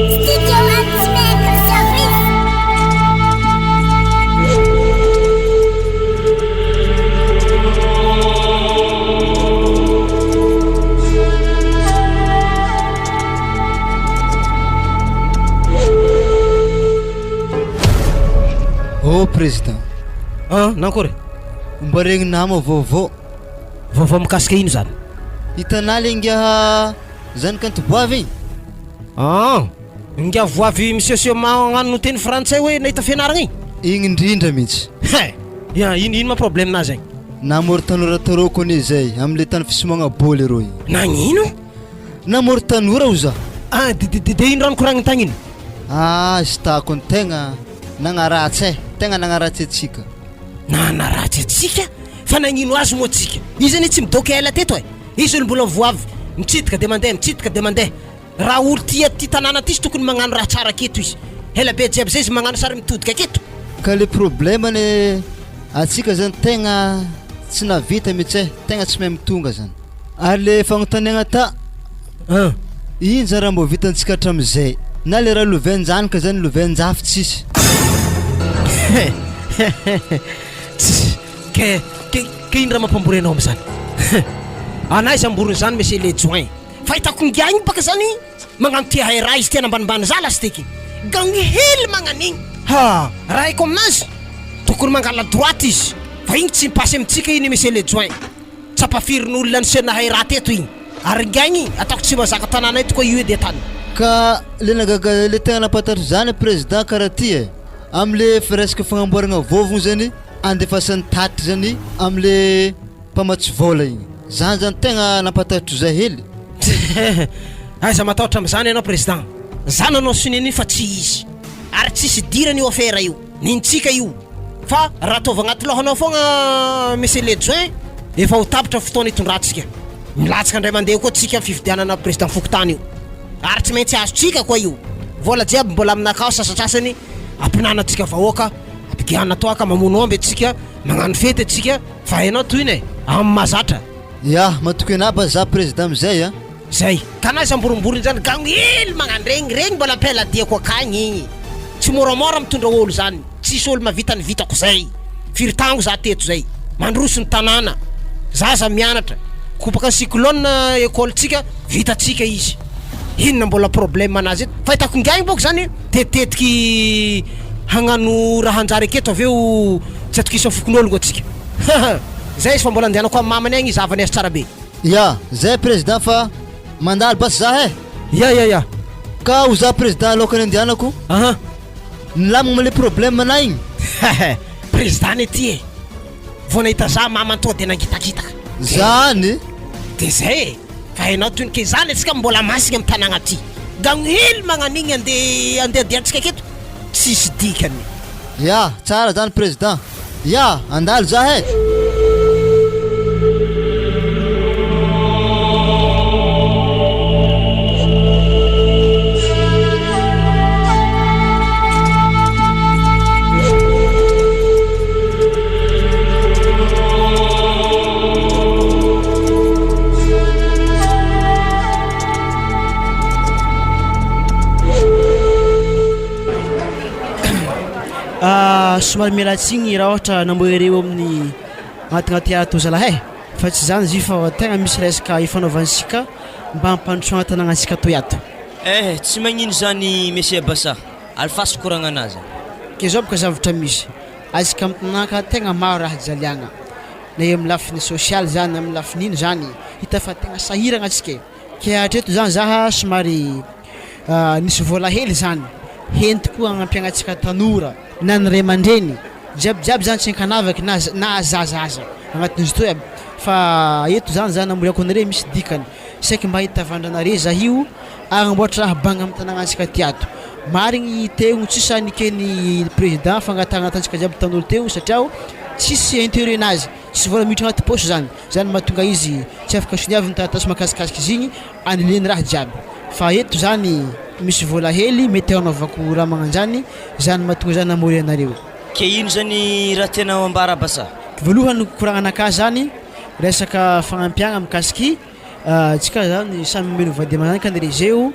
Studio Antimaker Service. Oh président. Ah, nankory? Mba regny nama vaovao. Vaovao mikasika ino zany? Hitanà le ingaha zanak'Antiboavy igny? Ah, ingahy voavy misehoseho magnano teny frantsay hoe nahita fianaragna igny? Igny indrindra mihitsy. Hein! Ya, ino ino ma problème-nazy agny? Namory tanora tarôko anie zay amle tany fisomagna bôly arô igny. Nagnino? Namory tanora ho za. Ah, de de de ino raha nikoragniny tagny iny? Ah, izy tako ny tegna nagnaratsy eh, tegna nagnaratsy antsika. Nanaratsy antsika? Fa nagnino azy moa tsika? Izy anie tsy midoka ela teto e! Izy olo mbola voa avy mitsidika de mandeha, mitsidika de mandeha. Raha olo tia ty tanàna ty izy tokony magnano raha tsara aketo izy. Ela be jiaby zay izy magnano sary mitodika aketo. Ka le problème anie atsika zany tegna tsy nahavita mitsy eh, tegna tsy mahay mitonga zany. Ary le fagnontaniagna ta, ino zany raha mbô vitantsika hatramizay? Na le raha lovain-janaka zany lovain-jafy tsisy. Tss, ke ke ke ino raha mampambory anao amizany? Anaiza amboriny zany monsieur le joint? Fa hitako ingahy igny baka zany magnano tia hay raha izy tia anambanimbany za lasiteky gang hely magnan'igny. Ha! Raha haiko aminazy tokony mangala droite izy fa igny tsy mi-passe amintsika iny monsieur le joint. Tsapafirin'olona niseho nahay raha teto igny. Ary ingaigny igny, ataoko tsy mazaka tanàna eto koa io edy atany. Ka le nagaga le tegna nampatatro zany président karaha ty e, amle resaka fagnamboaragna vovogno zany andefasany tatitra zany amle mpamatsy vôla igny, zany zany tegna nampatatro zah hely. Aiza matahotra amizany ianao président, za nanao sonia an'io fa tsy izy, ary tsisy idirany io afera io. Nintsika io fa raha ataovy agnaty lohanao foagna Monsieur le Joint efa ho tapitra fotoana itondrantsika. Milatsaka indray mandeha koa tsika am fifidianana président fokontany io ary tsy maintsy azontsika koa io. Vola jiaby mbola aminakao sasatsasany ampinanantsika vahoaka, ampigihana toaka, mamono omby atsika, magnano fety atsika fa hainao tohina e, am mahazatra. Ya, matoky anah ba za président amizay a. Zay. Ka na zamboromborony zany gagno hely magnandregny regny mbola ampeladiako akagny igny. Tsy moramora mitondra olo zany. Tsisy olo mavita ny vitako zay. Firy tango za teto zay. Mandroso ny tanàna. Zaza mianatra. Kopaka ny cyclone école tsika, vita tsika izy. Inona mbola problème anazy eto. Fahitako ingahy bôko zany tetitetiky hagnano raha hanjary aketo avy eo tsy atokisan'ny fokonologno atsika. Zay izy fa mbola andehanako amin'ny mamany agny izahavany azy tsara be. Ya, zay président fa mandalo basy za eh. Ya ya ya. Ka ho za président alokan'ny andehanako. Aha. Nilamigna ma le problème anah igny. Président ne ty e. Vao nahita za mamany tonga de nangitakitaka. Zany. De zay e. Fa hainao toy ny ke zany antsika mbola masigna am tanagna ty. Gagno hely magnan'igny ande andehandehantsika aketo tsisy dikany. Ya, tsara zany président. Ya, andalo za eh. Somary miala tsiny raha ohatra namboy ireo amin'ny agnatignaty ato zalahy e, fa tsy zany izy io fa tegna misy resaka ifanaovantsika mba hampandrosoagna tanàgnantsika toy ato. Eh, tsy magnino zany Monsieur Bassa, alefaso koragnanazy. Ke zao boka zavatra misy, antsika amin'ny tanàgna ka tegna maro raha jaliagna, na eo amin'ny lafiny sosialy zany na amin'ny lafiny ino zany, hita fa tegna sahiragna antsika e. Ke hatreto zany za somary nisy vola hely zany hentiko hagnampiagna antsika tanora na ny ray aman-dreny jiaby jiaby zany tsy ankanavaky na na zaza aza agnatin'izy toy aby fa eto zany za namoriako anare misy dikany saiky mba hitavandranare za io agnamboatra raha banga amy tanagnantsika ty ato marigny teo tsy sahy nikeny président fangatahagna nataontsika jiaby tanora teo satria tsisy interet nazy tsisy vola miditra agnaty paosy zany Zany mahatonga izy tsy afaka soniaviny taratasy mahakasikasika izy igny anileny raha jiaby fa eto zany misy vola hely mety hanaovako raha magnanjany zany mahatonga za namory anareo. Ke ino zany raha tianao ambara Basa? Voalohany koragnanakahy zany resaka fagnampiagna mikasiky tsika zany samy omena vady aman-janaka ny rezeo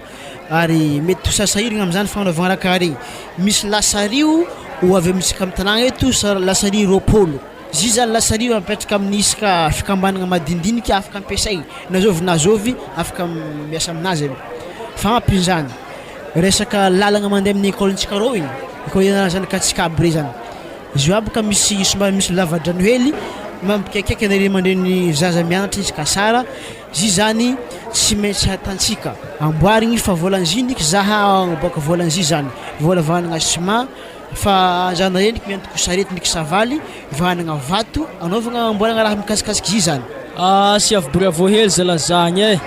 ary mety ho sasahiragna amizany fagnanovagna raha karaha regny misy lasario ho avy amintsika amy tanàgna eto lasary 20. Izy io zany lasa rio apetraka amin'ny isaka fikambanana madinidinika afaka ampiasaina na zovy na zovy afaka miasa aminazy aloha. Fagnampin'izany, resaka lalagna mandeha amin'ny école-ntsika reo igny, école ianaran'ny zanak'antsika aby rey zany, izy io aby ka misy somary misy lava-drano hely mampikaikaika ny ray aman-dreny zaza mianatra izy ka sara, izy io zany tsy maintsy atantsika amboarigny fa volan'izy io ndriky zaha aboaka volan'izy io zany, vola vahanagna ciment. Fa zana endriky miantoko sarety ndriky savaly vahanagna vato anaovagna amboaragna raha mikasikasiky zy zany. Asiavo bravo hely zala zagny eh.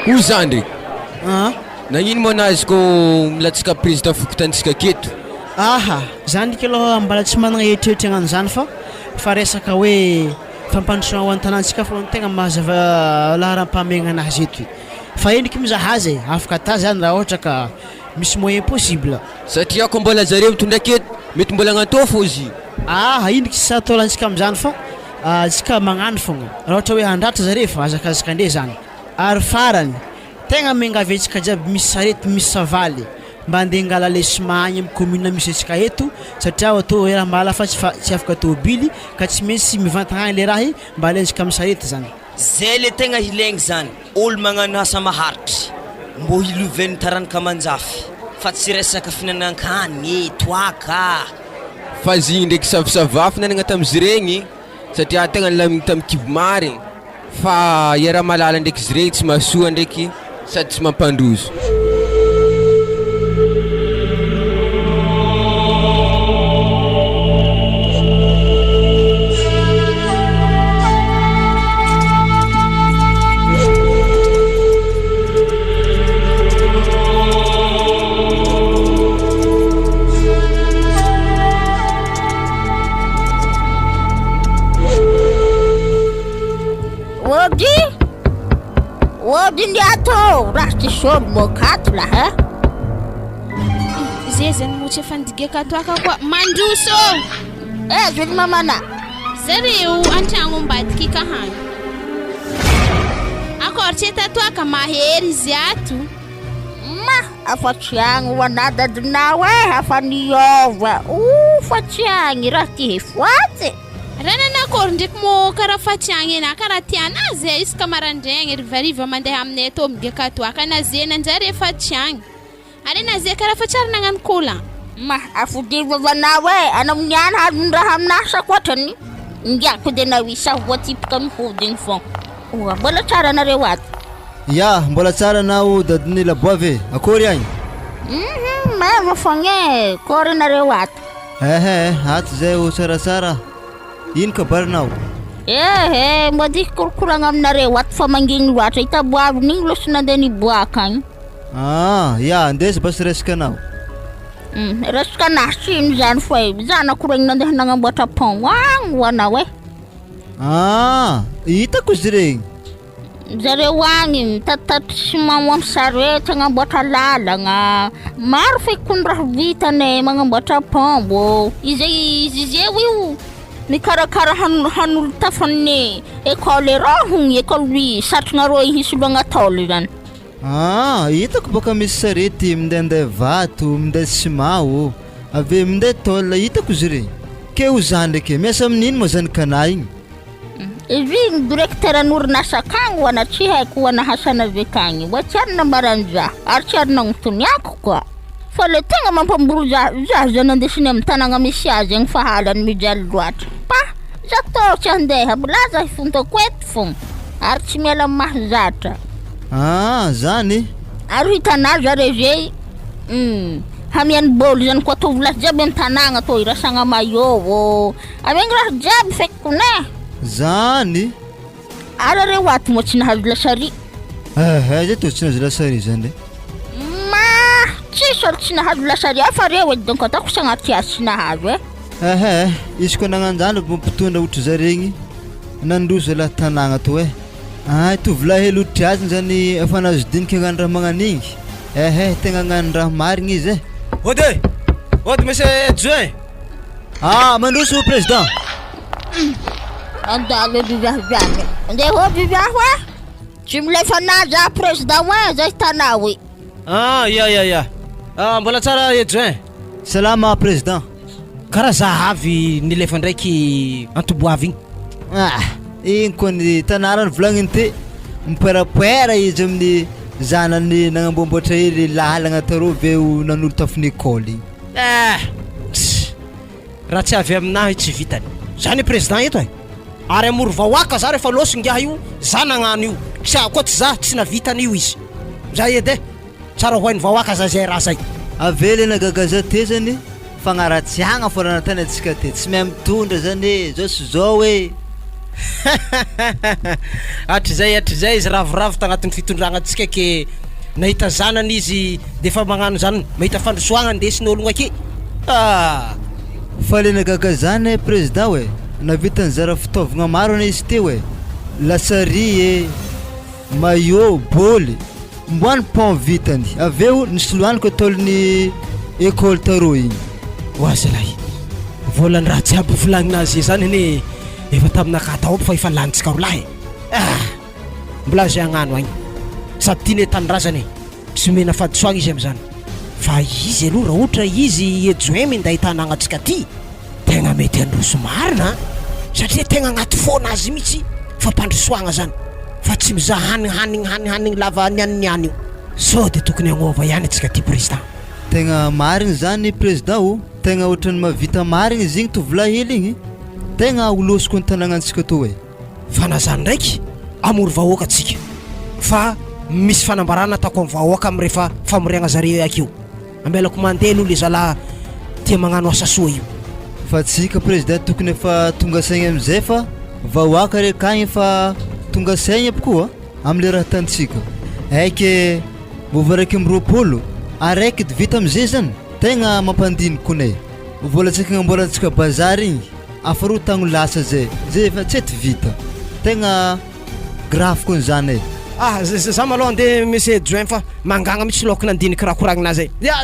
Ho zandry. Aa. Nagnino moa anah izy kô milatsaka président fokontanintsika aketo? Aha, za ndriky aloha mbala tsy managna eritreritra hagnano zany fa fa resaka hoe fampandrosoagna ho an'ny tanàntsika fô no tegna mazava laharam-pahamehagna anazy eto. Fa endriky mizaha azy e, afaka ata zany raha ohatra ka misy moyen possible. Satria ko mbola zareo mitondra aketo mety mbola agnatô fô izy. Aha ino tsy ataolantsika amizany fa antsika magnano fogna raha ohatra hoe handratra zare fa hazakazaka ndre zany ary farany tegna miangavy antsika jiaby misy sarety misy savaly mba andeha angala le ciment agny amy commune misy antsika eto satria atao hoe raha mahala fa tsy afaka tôbily ka tsy maintsy mivantagna agny le raha mba alaintsika amy sarety zany. Zay le tegna ilaigny zany, olo magnano asa maharitry mbô hiloven'ny taranaka aman-jafy fa tsy resaka fihinanan-kanigny, toaka. Fa zigny ndraiky savosavafy nanagna tamizy regny satria tegna nilamigny tamy kibo marigny fa iaraha-mahalala ndraiky izy regny tsy mahasoa ndraiky sady tsy mampandroso. Ody! Ody ny ato! Raha tsy sôry mokato lah eh! Zay zany moa tsy efa nidigaka ato aka koa. Mandroso! Eh, zony mamana! Zareo an-tragno ambadiky ka hany. Akôry tsy hita toaka mahery izy ato. Ma, afa tsy agny ho anà dadinao eh, afa niôva. O, fa tsy agny raha ty hefoatsy. Raha nanakôry ndraiky mô karaha fa tsy agny anà karaha tianà zay isaka maraindraigny harivariva mandeha aminay atô migaka toaka na zay nanjary efa tsy agny. Ary na zay karaha fa tsary nagnano cola. Ma, afodio vavanao eh, anao niany hazon-draha aminah sa koatrany? Ingahy de nao isa voatsipika mihodigny fô. Oa, mbola tsara nareo ato. Ya, mbola tsara anao dadin'i Laboavy e! Akory agny? Hum, meva fogna e, kôry nareo ato? Ehe, ato zay ho tsaratsara. Ino kabarinao? Ehe, mody hikorokoragna aminareo ato fa mangigny loatra, i taboaviny igny lôsy nandeha niboaka agny. Ah, ya, andeha basy resaka anao. Hum, resaka anah tsy ino zany fa zanako regny nandeha nagnamboatra pont agny ho anao e. Ah, hitako izy regny. Zareo agny mitatitatitra ciment amy sarety agnamboatra lalagna. Maro feky kony raha vitany e, magnamboatra pont mbô. Izay izy zeo io mikarakara han- hanolo tafon'ny école rô hogno, école satrognareo hisoloagna tôle zany. Ah, hitako bôka misy sarety mindainday vato, minday ciment ô, avy eo minday tôle, hitako izy regny. Ke ho za ndraiky e, miasa amin'ino moa zanakanà igny? Izy igny directeur an'orinasa akagny hoana tsy haiko hoana hasana avy akagny, mba tsy ary nambaran'i-za ary tsy ary nagnotoniako koa. Fa le tegna mampambory za, za zany andesiny amin'ny tanagna misy azy agny fa halany mijaly loatra. Pa! Za tô tsy handeha, milaza hifontako eto fogna ary tsy miala amin'ny mahazatra. Ah, zany? Ary hitanà zare zey, hum, hamian'ny bôly zany koa tovolahy jiaby an-tanàgna tô irasagna maillot ô, amiagny raha jiaby feky kone. Zany? Ary areo ato moa tsy nahazo lasary? Ehe, zay tô tsy nahazo lasary zany e. Ma, tsisy olo tsy nahazo lasary hafa reo e, donc ataoko sagnatria tsy nahazo e. Ehe, izy koa nagnanjany mpitondra ohatry zaregny nandroso zalahy tanàgna tô e. Ay tovolahy hely otriaziny zany efa nahazo dinika hagnano raha magnan'igny ehe tegna hagnano raha marigny izy e. Ody e! Ody monsieur adjoint! Ah mandroso président! Andalo edy zaho zany. Andeha hody zaho e! Tsy milefa anah za président e, zay hitanao e. Ah ya ya ya! Ah mbola tsara adjoint? Salama président! Karaha za avy nilefa ndraiky antoboavy igny. Ah! Igny koa ny tanàna nivolagniny ty, mipoerapoera izy amin'ny zanany nagnamboamboatra hely lalagna tarô avy eo nanolo tafon'ny école igny. Ah! Tss! Raha tsy avy aminahy tsy vitany. Za ny président eto e! Ary hamory vahoaka za rehefa lôsy ingahy io, za nagnano io, tsy koa tsy za tsy navita an'io izy. Za edy e! Tsara ho hain'ny vahoaka zay zay raha zay. Avela nagaga za te zany fagnaratsiagna fô raha nataony antsika te tsy mahay mitondra zany e zao sy zao e. Hatrizay hatrizay izy ravoravo tagnatin'ny fitondragna antsika ke nahita zanany izy defa magnano zany mahita fandrosoagna ndesiny ologno ake ah. Fa le nagaga zany président e navita nizara fitaovagna maro anie izy teo e lasary e. Maillot, bôly, mboa ny pont vitany, avy eo nisoloany ko tôliny école tarô igny. Oa zalahy, volan'ny raha jiaby volagnina azy zany anie efa taminakahy tao aby fa efa lanintsika rolahy e! Ah! Mbola azo hagnano agny, sady tiany e tanindrazana e! Tsy omena fahadisoagna izy amizany fa izy aloha raha ohatra izy adjoint minday tanagna tsika ty tegna mety handroso marina an! Satria tegna agnaty fona azy mitsy fampandrosoagna zany fa tsy mizaha hanigny hanigny hanigny hanigny lava niany niany io. Sao de tokony hagnova ihany atsika ty président. Tegna marigny zany président ô, tegna ohatran'ny mahavita marigny izy igny tovolahy hely igny, tegna ho lôsiko ny tanagnantsika tô e. Fa na zany ndraiky amory vahoaka tsika fa misy fanambarana ataoko am vahoaka am refa famoriagna zareo akeo. Ambelako mandeha aloha le zalahy tia magnano asa soa io. Fa tsika président tokony efa tonga saigny amizay fa vahoaka re kagny efa tonga saigny aby koa amle raha atantsika. Aike mbô vao 21 araiky edy vita amizay zany tegna mampandiniky kone. Vola tsika agnamboarantsika bazary igny afa roa tagno lasa zay, zay efa tsy ety vita. Tegna grave kony zany e. Ah za malôha andeha monsieur adjoint fa mangagna mitsy laoko nandiniky raha koragnina zay. Ya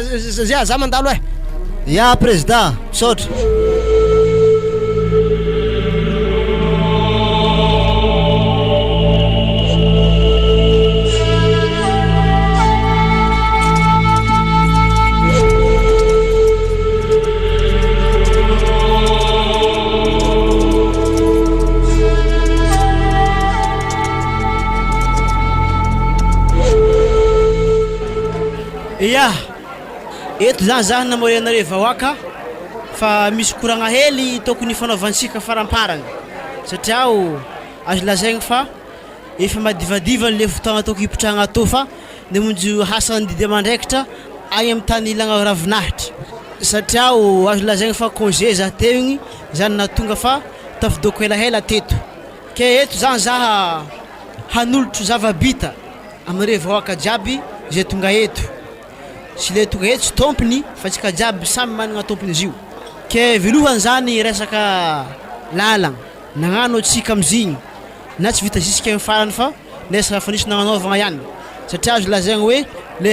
ya za mandalo eh. Ya président, misaotra. Ya, eto zany zah namory anareo vahoaka fa misy koragna hely tokony hifanaovantsika faramparany satria aho azo lazaigny fa efa madivadiva le fotoagna tokony hipotrahagna atô fa namonjy asa ny didy aman-draikitra agny amin'ny tany ilagna ravinahitra satria aho azo lazaigny fa congé zah teo igny zany nahatonga fa tafidôko helahela teto ke eto zany zah hanolotro zava-bita aminareo vahoaka jiaby izay tonga eto sy le tonga eto tsy tômpony fa tsika jiaby samy managna tômpony izy io ke voalohany zany resaka lalagna nagnano antsika amizigny na tsy vita zisika amin'ny farany fa resaka efa nisy nagnanaovagna ihany satria azo lazaigna hoe le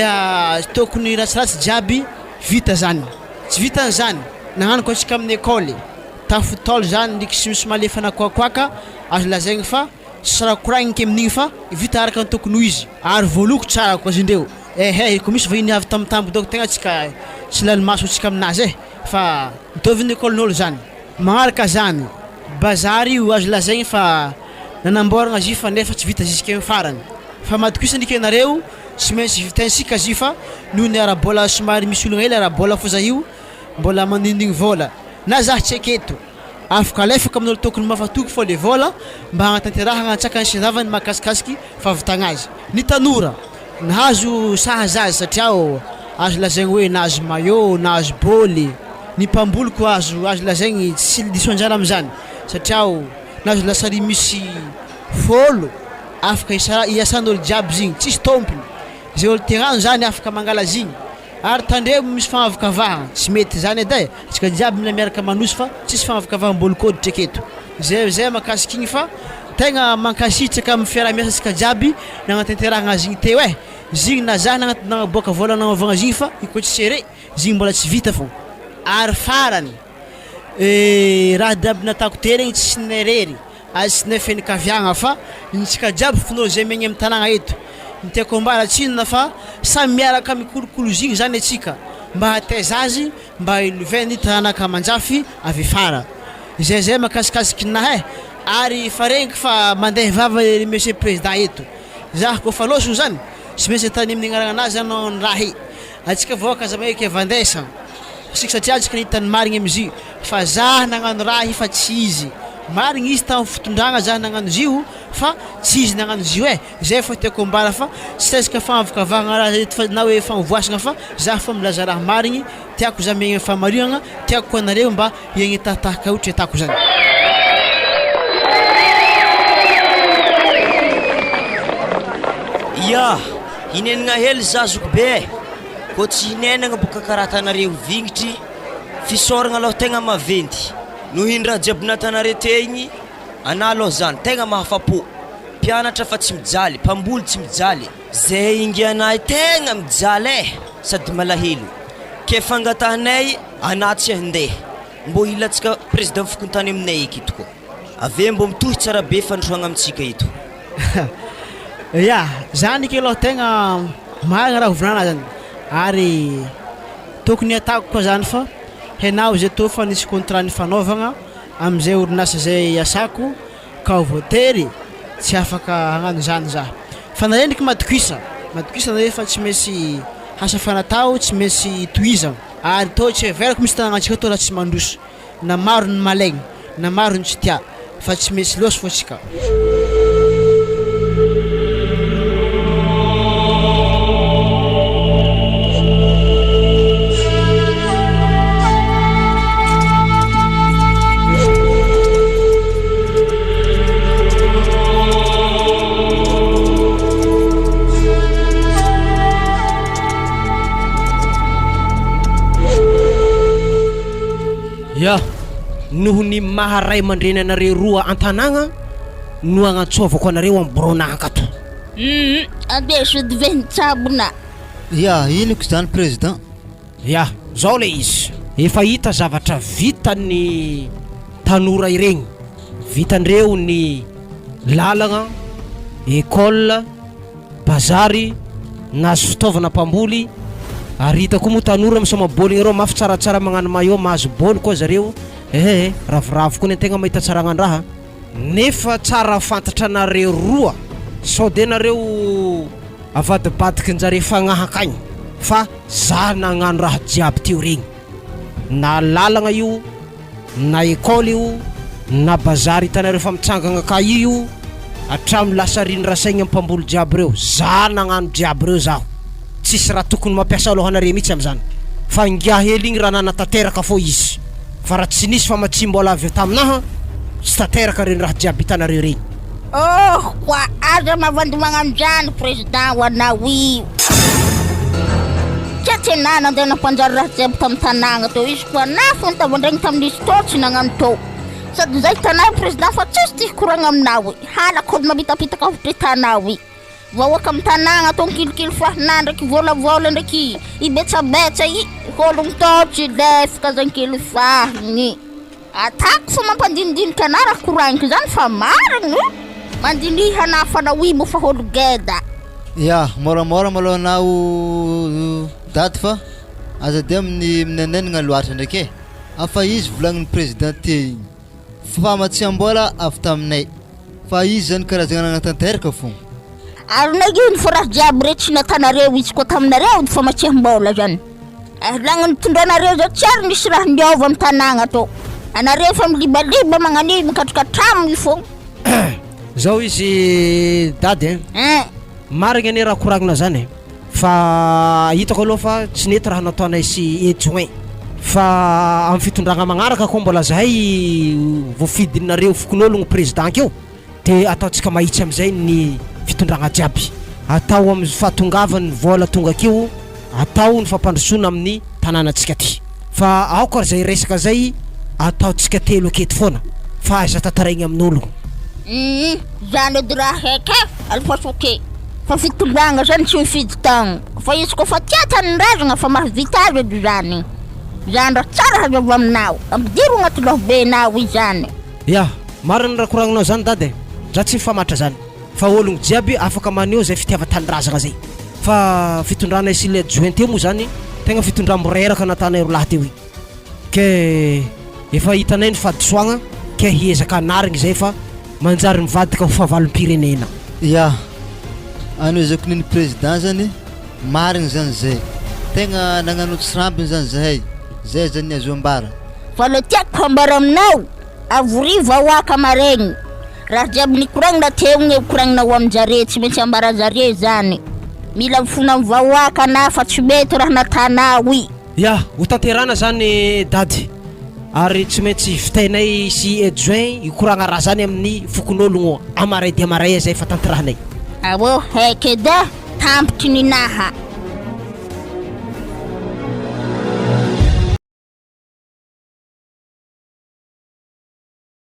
tokony ratsiratsy jiaby vita zany tsy vitan'izany nagnano koa antsika amin'ny ekôly tafo tôly zany ndriky sy misy malefa nakoakoaka azo lazaigna fa tsy raha koragniko amin'igny fa vita araka ny tokony ho izy ary voaloko tsara koa zindreo ehe ko misy vahiny avy tambitamby dônko tegna tsy ka tsy lany maso antsika aminazy e fa mitovy ny ekôlin'ôlo zany. Magnaraka zany, bazary io azo lazaigny fa nanamboaragna azy io fa nefa tsy vita zisike amin'ny farany. Fa matokisa ndriky anareo tsy maintsy vitaintsika azy io fa noho ny ara-bola somary misy olagna hely ara-bola foza io mbola mandindigny vôla. Na zah tsy aketo, afaka alefako amin'olo tokony mafatoky fô le vôla mba hagnatanterahagna antsakany sy andavany mahakasikasiky fahavitagna azy. Ny tanora, nahazo sahaza azy satria azo lazaigny hoe nahazo maillot, nahazo bôly. Ny mpamboly koa azo azo lazaigny tsy diso anjara amin'izany satria nahazo lasary misy fôlo afaka isa- iasan'ôlo jiaby izy igny, tsisy tômpony. Zay ôlo te hagnano zany afaka mangala azy igny ary tandremo misy fagnavakavahagna, tsy mety zany edy e, antsika jiaby mila miaraka manosy fa tsisy fagnavakavaham-bolon-koditra aketo. Zay zay mahakasika igny fa tegna mankasitraka amin'ny fiaraha-miasa antsika jiaby nagnatanterahagna azy igny teo e, izy igny na za nagna- nagnaboaka vôla nagnaovagna azy igny fa i coach serre izy igny mbola tsy vita fô. Ary farany, raha jiaby nataoko teo regny tsy ny irery ary tsy ny fianakaviagna fa ny tsika jiaby finoana zay miaigny amin'ny tanàgna eto. Ny tiako ambara tsy inona fa samy miaraka mikolokolo izy igny zany antsika mba hataiza azy mba hilovainy taranaka aman-jafy avy afara. Izay zay mahakasikasiky nahy e! Ary efa regniko fa mandeha vava ry monsieur président eto. Zah koa fa lôsony zany tsy maintsy atany amin'ny agnaragnanazy zany ny raha e! Antsika vahoaka aza maheky avandesa isika satria antsika nahita ny marigny amizy fa zah nagnano raha io fa tsy izy. Marigny izy tamin'ny fitondragna zah nagnano izy io fa tsy izy nagnano izy io e! Zay fô tiako ambara fa tsy resaka fagnavakavahagna raha eto fa na hoe fagnovoasagna fa zah fô milaza raha marigny, tiako zah miaigna amin'ny fahamarignagna, tiako koa anareo mba hiaigna tahatahaka ohatry ataoko zany. Ya, hinenagna hely za zoky be e, kô tsy hinenagna boka karaha atanareo vignitry, fisaoragna alôha tegna maventy noho iny raha jiaby natanare teo igny, anah alôha zany tegna mahafapo. Mpianatra fa tsy mijaly, mpamboly tsy mijaly. Zay ingianay tegna mijaly eh sady malahelo ke fangatahanay anah tsy handeha mbô hilatsaka président fokontany aminay eky tokoa ave mbô mitohy tsara be fandrosoagna amintsika eto. Ya, zany eky aloha tegna marigna raha hovolagna zany ary tokony atako koa zany fa henao zay tô fa nisy contrat nifanaovagna amizay orinasa zay iasako ka voatery tsy afaka hagnano izany za fa nareo ndreky matokisa matokisa nareo fa tsy maintsy. Asa fanatao tsy maintsy tohizana ary tô tsy heveriko misy tanànantsika tô raha tsy mandroso na maro ny malaigny na maro ny tsy tia fa tsy maintsy lôso fô tsika. Ya, noho ny maha ray aman-dreny anareo roa an-tanàgna no agnantsoavako anareo am biraonà ankato. Humm, andeha sody ve ny tsabona? Ya, inoko izany président? Ya, zao le izy, efa hita zavatra vitan'ny tanora iregny, vitandreo ny lalagna, école, bazary, nahazo fitaovana mpamboly, ary hita koa moa tanora misaoma baoligny reo mafy tsaratsara magnano maillot mahazo baoly koa zareo, ehe ravoravo koa ny antegna mahita hatsaragnan-draha, nefa tsara fantatra anareo roa sao de nareo avadibadikinjare fagnahy akagny fa za nagnano raha jiaby teo regny. Na lalagna io, na école io, na bazary hitanareo fa mitsangagna ka io io, hatramin'ny lasariny rasaigny mpamboly jiaby reo, za nagnano jiaby reo zaho, tsisy raha tokony mampiasa lohanare mihitsy amizany, fa ingahy hely igny raha nanatanteraka fô izy, fa raha tsy nisy famatsiam-bola avy taminaha, tsy tanteraka regny raha jiaby hitanareo regny. Oh quoi aza mavandy magnano zany président ho anao io. Tsy tena nandeha nampanjary raha jiaby tamin'ny tanàgna teo izy koa nafy ny tavandraigny tamin'izy teo tsy nagnano teo. Sady zay hitanay président fa tsisy ty hikoragna aminao i. Halako olo mamitapitaka hotry hitanao i. Vahoaka amin'ny tanàgna teo mikilikily fahina ndraiky vôlavôla ndraiky i betsabetsa i. Ologno tao tsy lefika zankely fahiny. Atako fa mampandinidinika anah raha koragniko zany fa marigny o! Mandiniha anah fa na oui moa fa olo geda. Ya, môramôra malôha anao dady fa aza de amin'ny minenenigna loatra ndraiky e! Afa izy volagnin'ny président teo igny famatsiam-bola avy taminay fa izy zany karazagna nagnatanteraka fô. Ary nagnino fa raha jiaby re tsy natanareo izy koa taminareo ny famatsiam-bola zany? Ary lagny nitondranareo zao tsy ary nisy raha niova am tanagna tô. Anareo efa milibaliba magnan'io mikatrokatramo io fogna. Zao izy dady eh. Hein. Marigny anie raha koragnina zany eh. Fa hitako aloha fa tsy nety raha nataonay sy adjoint. Fa am fitondragna magnaraka koa mbola zahay voafidinareo fokonologno président akeo. De ataontsika mahitsy amizay ny fitondragna jiaby. Atao am fahatongavan'ny vola tonga akeo, atao ny fampandrosoana amin'ny tanànantsika aty. Fa aoka ry zay resaka zay ataontsika telo aketo foana fa aiza tantaraigny amin'ologno. Humm zany edy raha haiko e, alefaso ok. Fa fitondragna zany tsy mifidy taogno fa izy koa fa tia tanindrazagna fa mahavita azy edy zany. Zany raha tsara hazava aminao, ampidiro agnaty lohabenao izany. Ya, marina ny raha koragninao zany dada e, za tsy mifamatra zany, fa ologno jiaby afaka maneho zay fitiavan-tanindrazagna zay, fa fitondrana sy le adjoint teo moa zany tegna fitondram-boreraka nataonay rolahy teo igny, ke efa hitanay ny fahadisoagna ke hiezaka hanarigny zay fa manjary mivadika ho fahavalom-pirenena. Ya, anohizako niny président zany, marigny zany zay, tegna nagnano tsirambiny zany zahay, zay zany ny azo ambara. Fa le tiako hambara aminao, avoria vahoaka maregny, raha jiaby nikoragna teo igny hokoragninao aminjare, tsy maintsy ambaranjare zany, mila mifona am vahoaka anah fa tsy mety raha natanao i. Ya, ho tanterahana zany dady, ary tsy maintsy vitainay sy adjoint hikoragna raha zany amin'ny fokonologno amaray dia amaray zay fa tanterahanay. Aô, haiko edy, tampitry ny naha.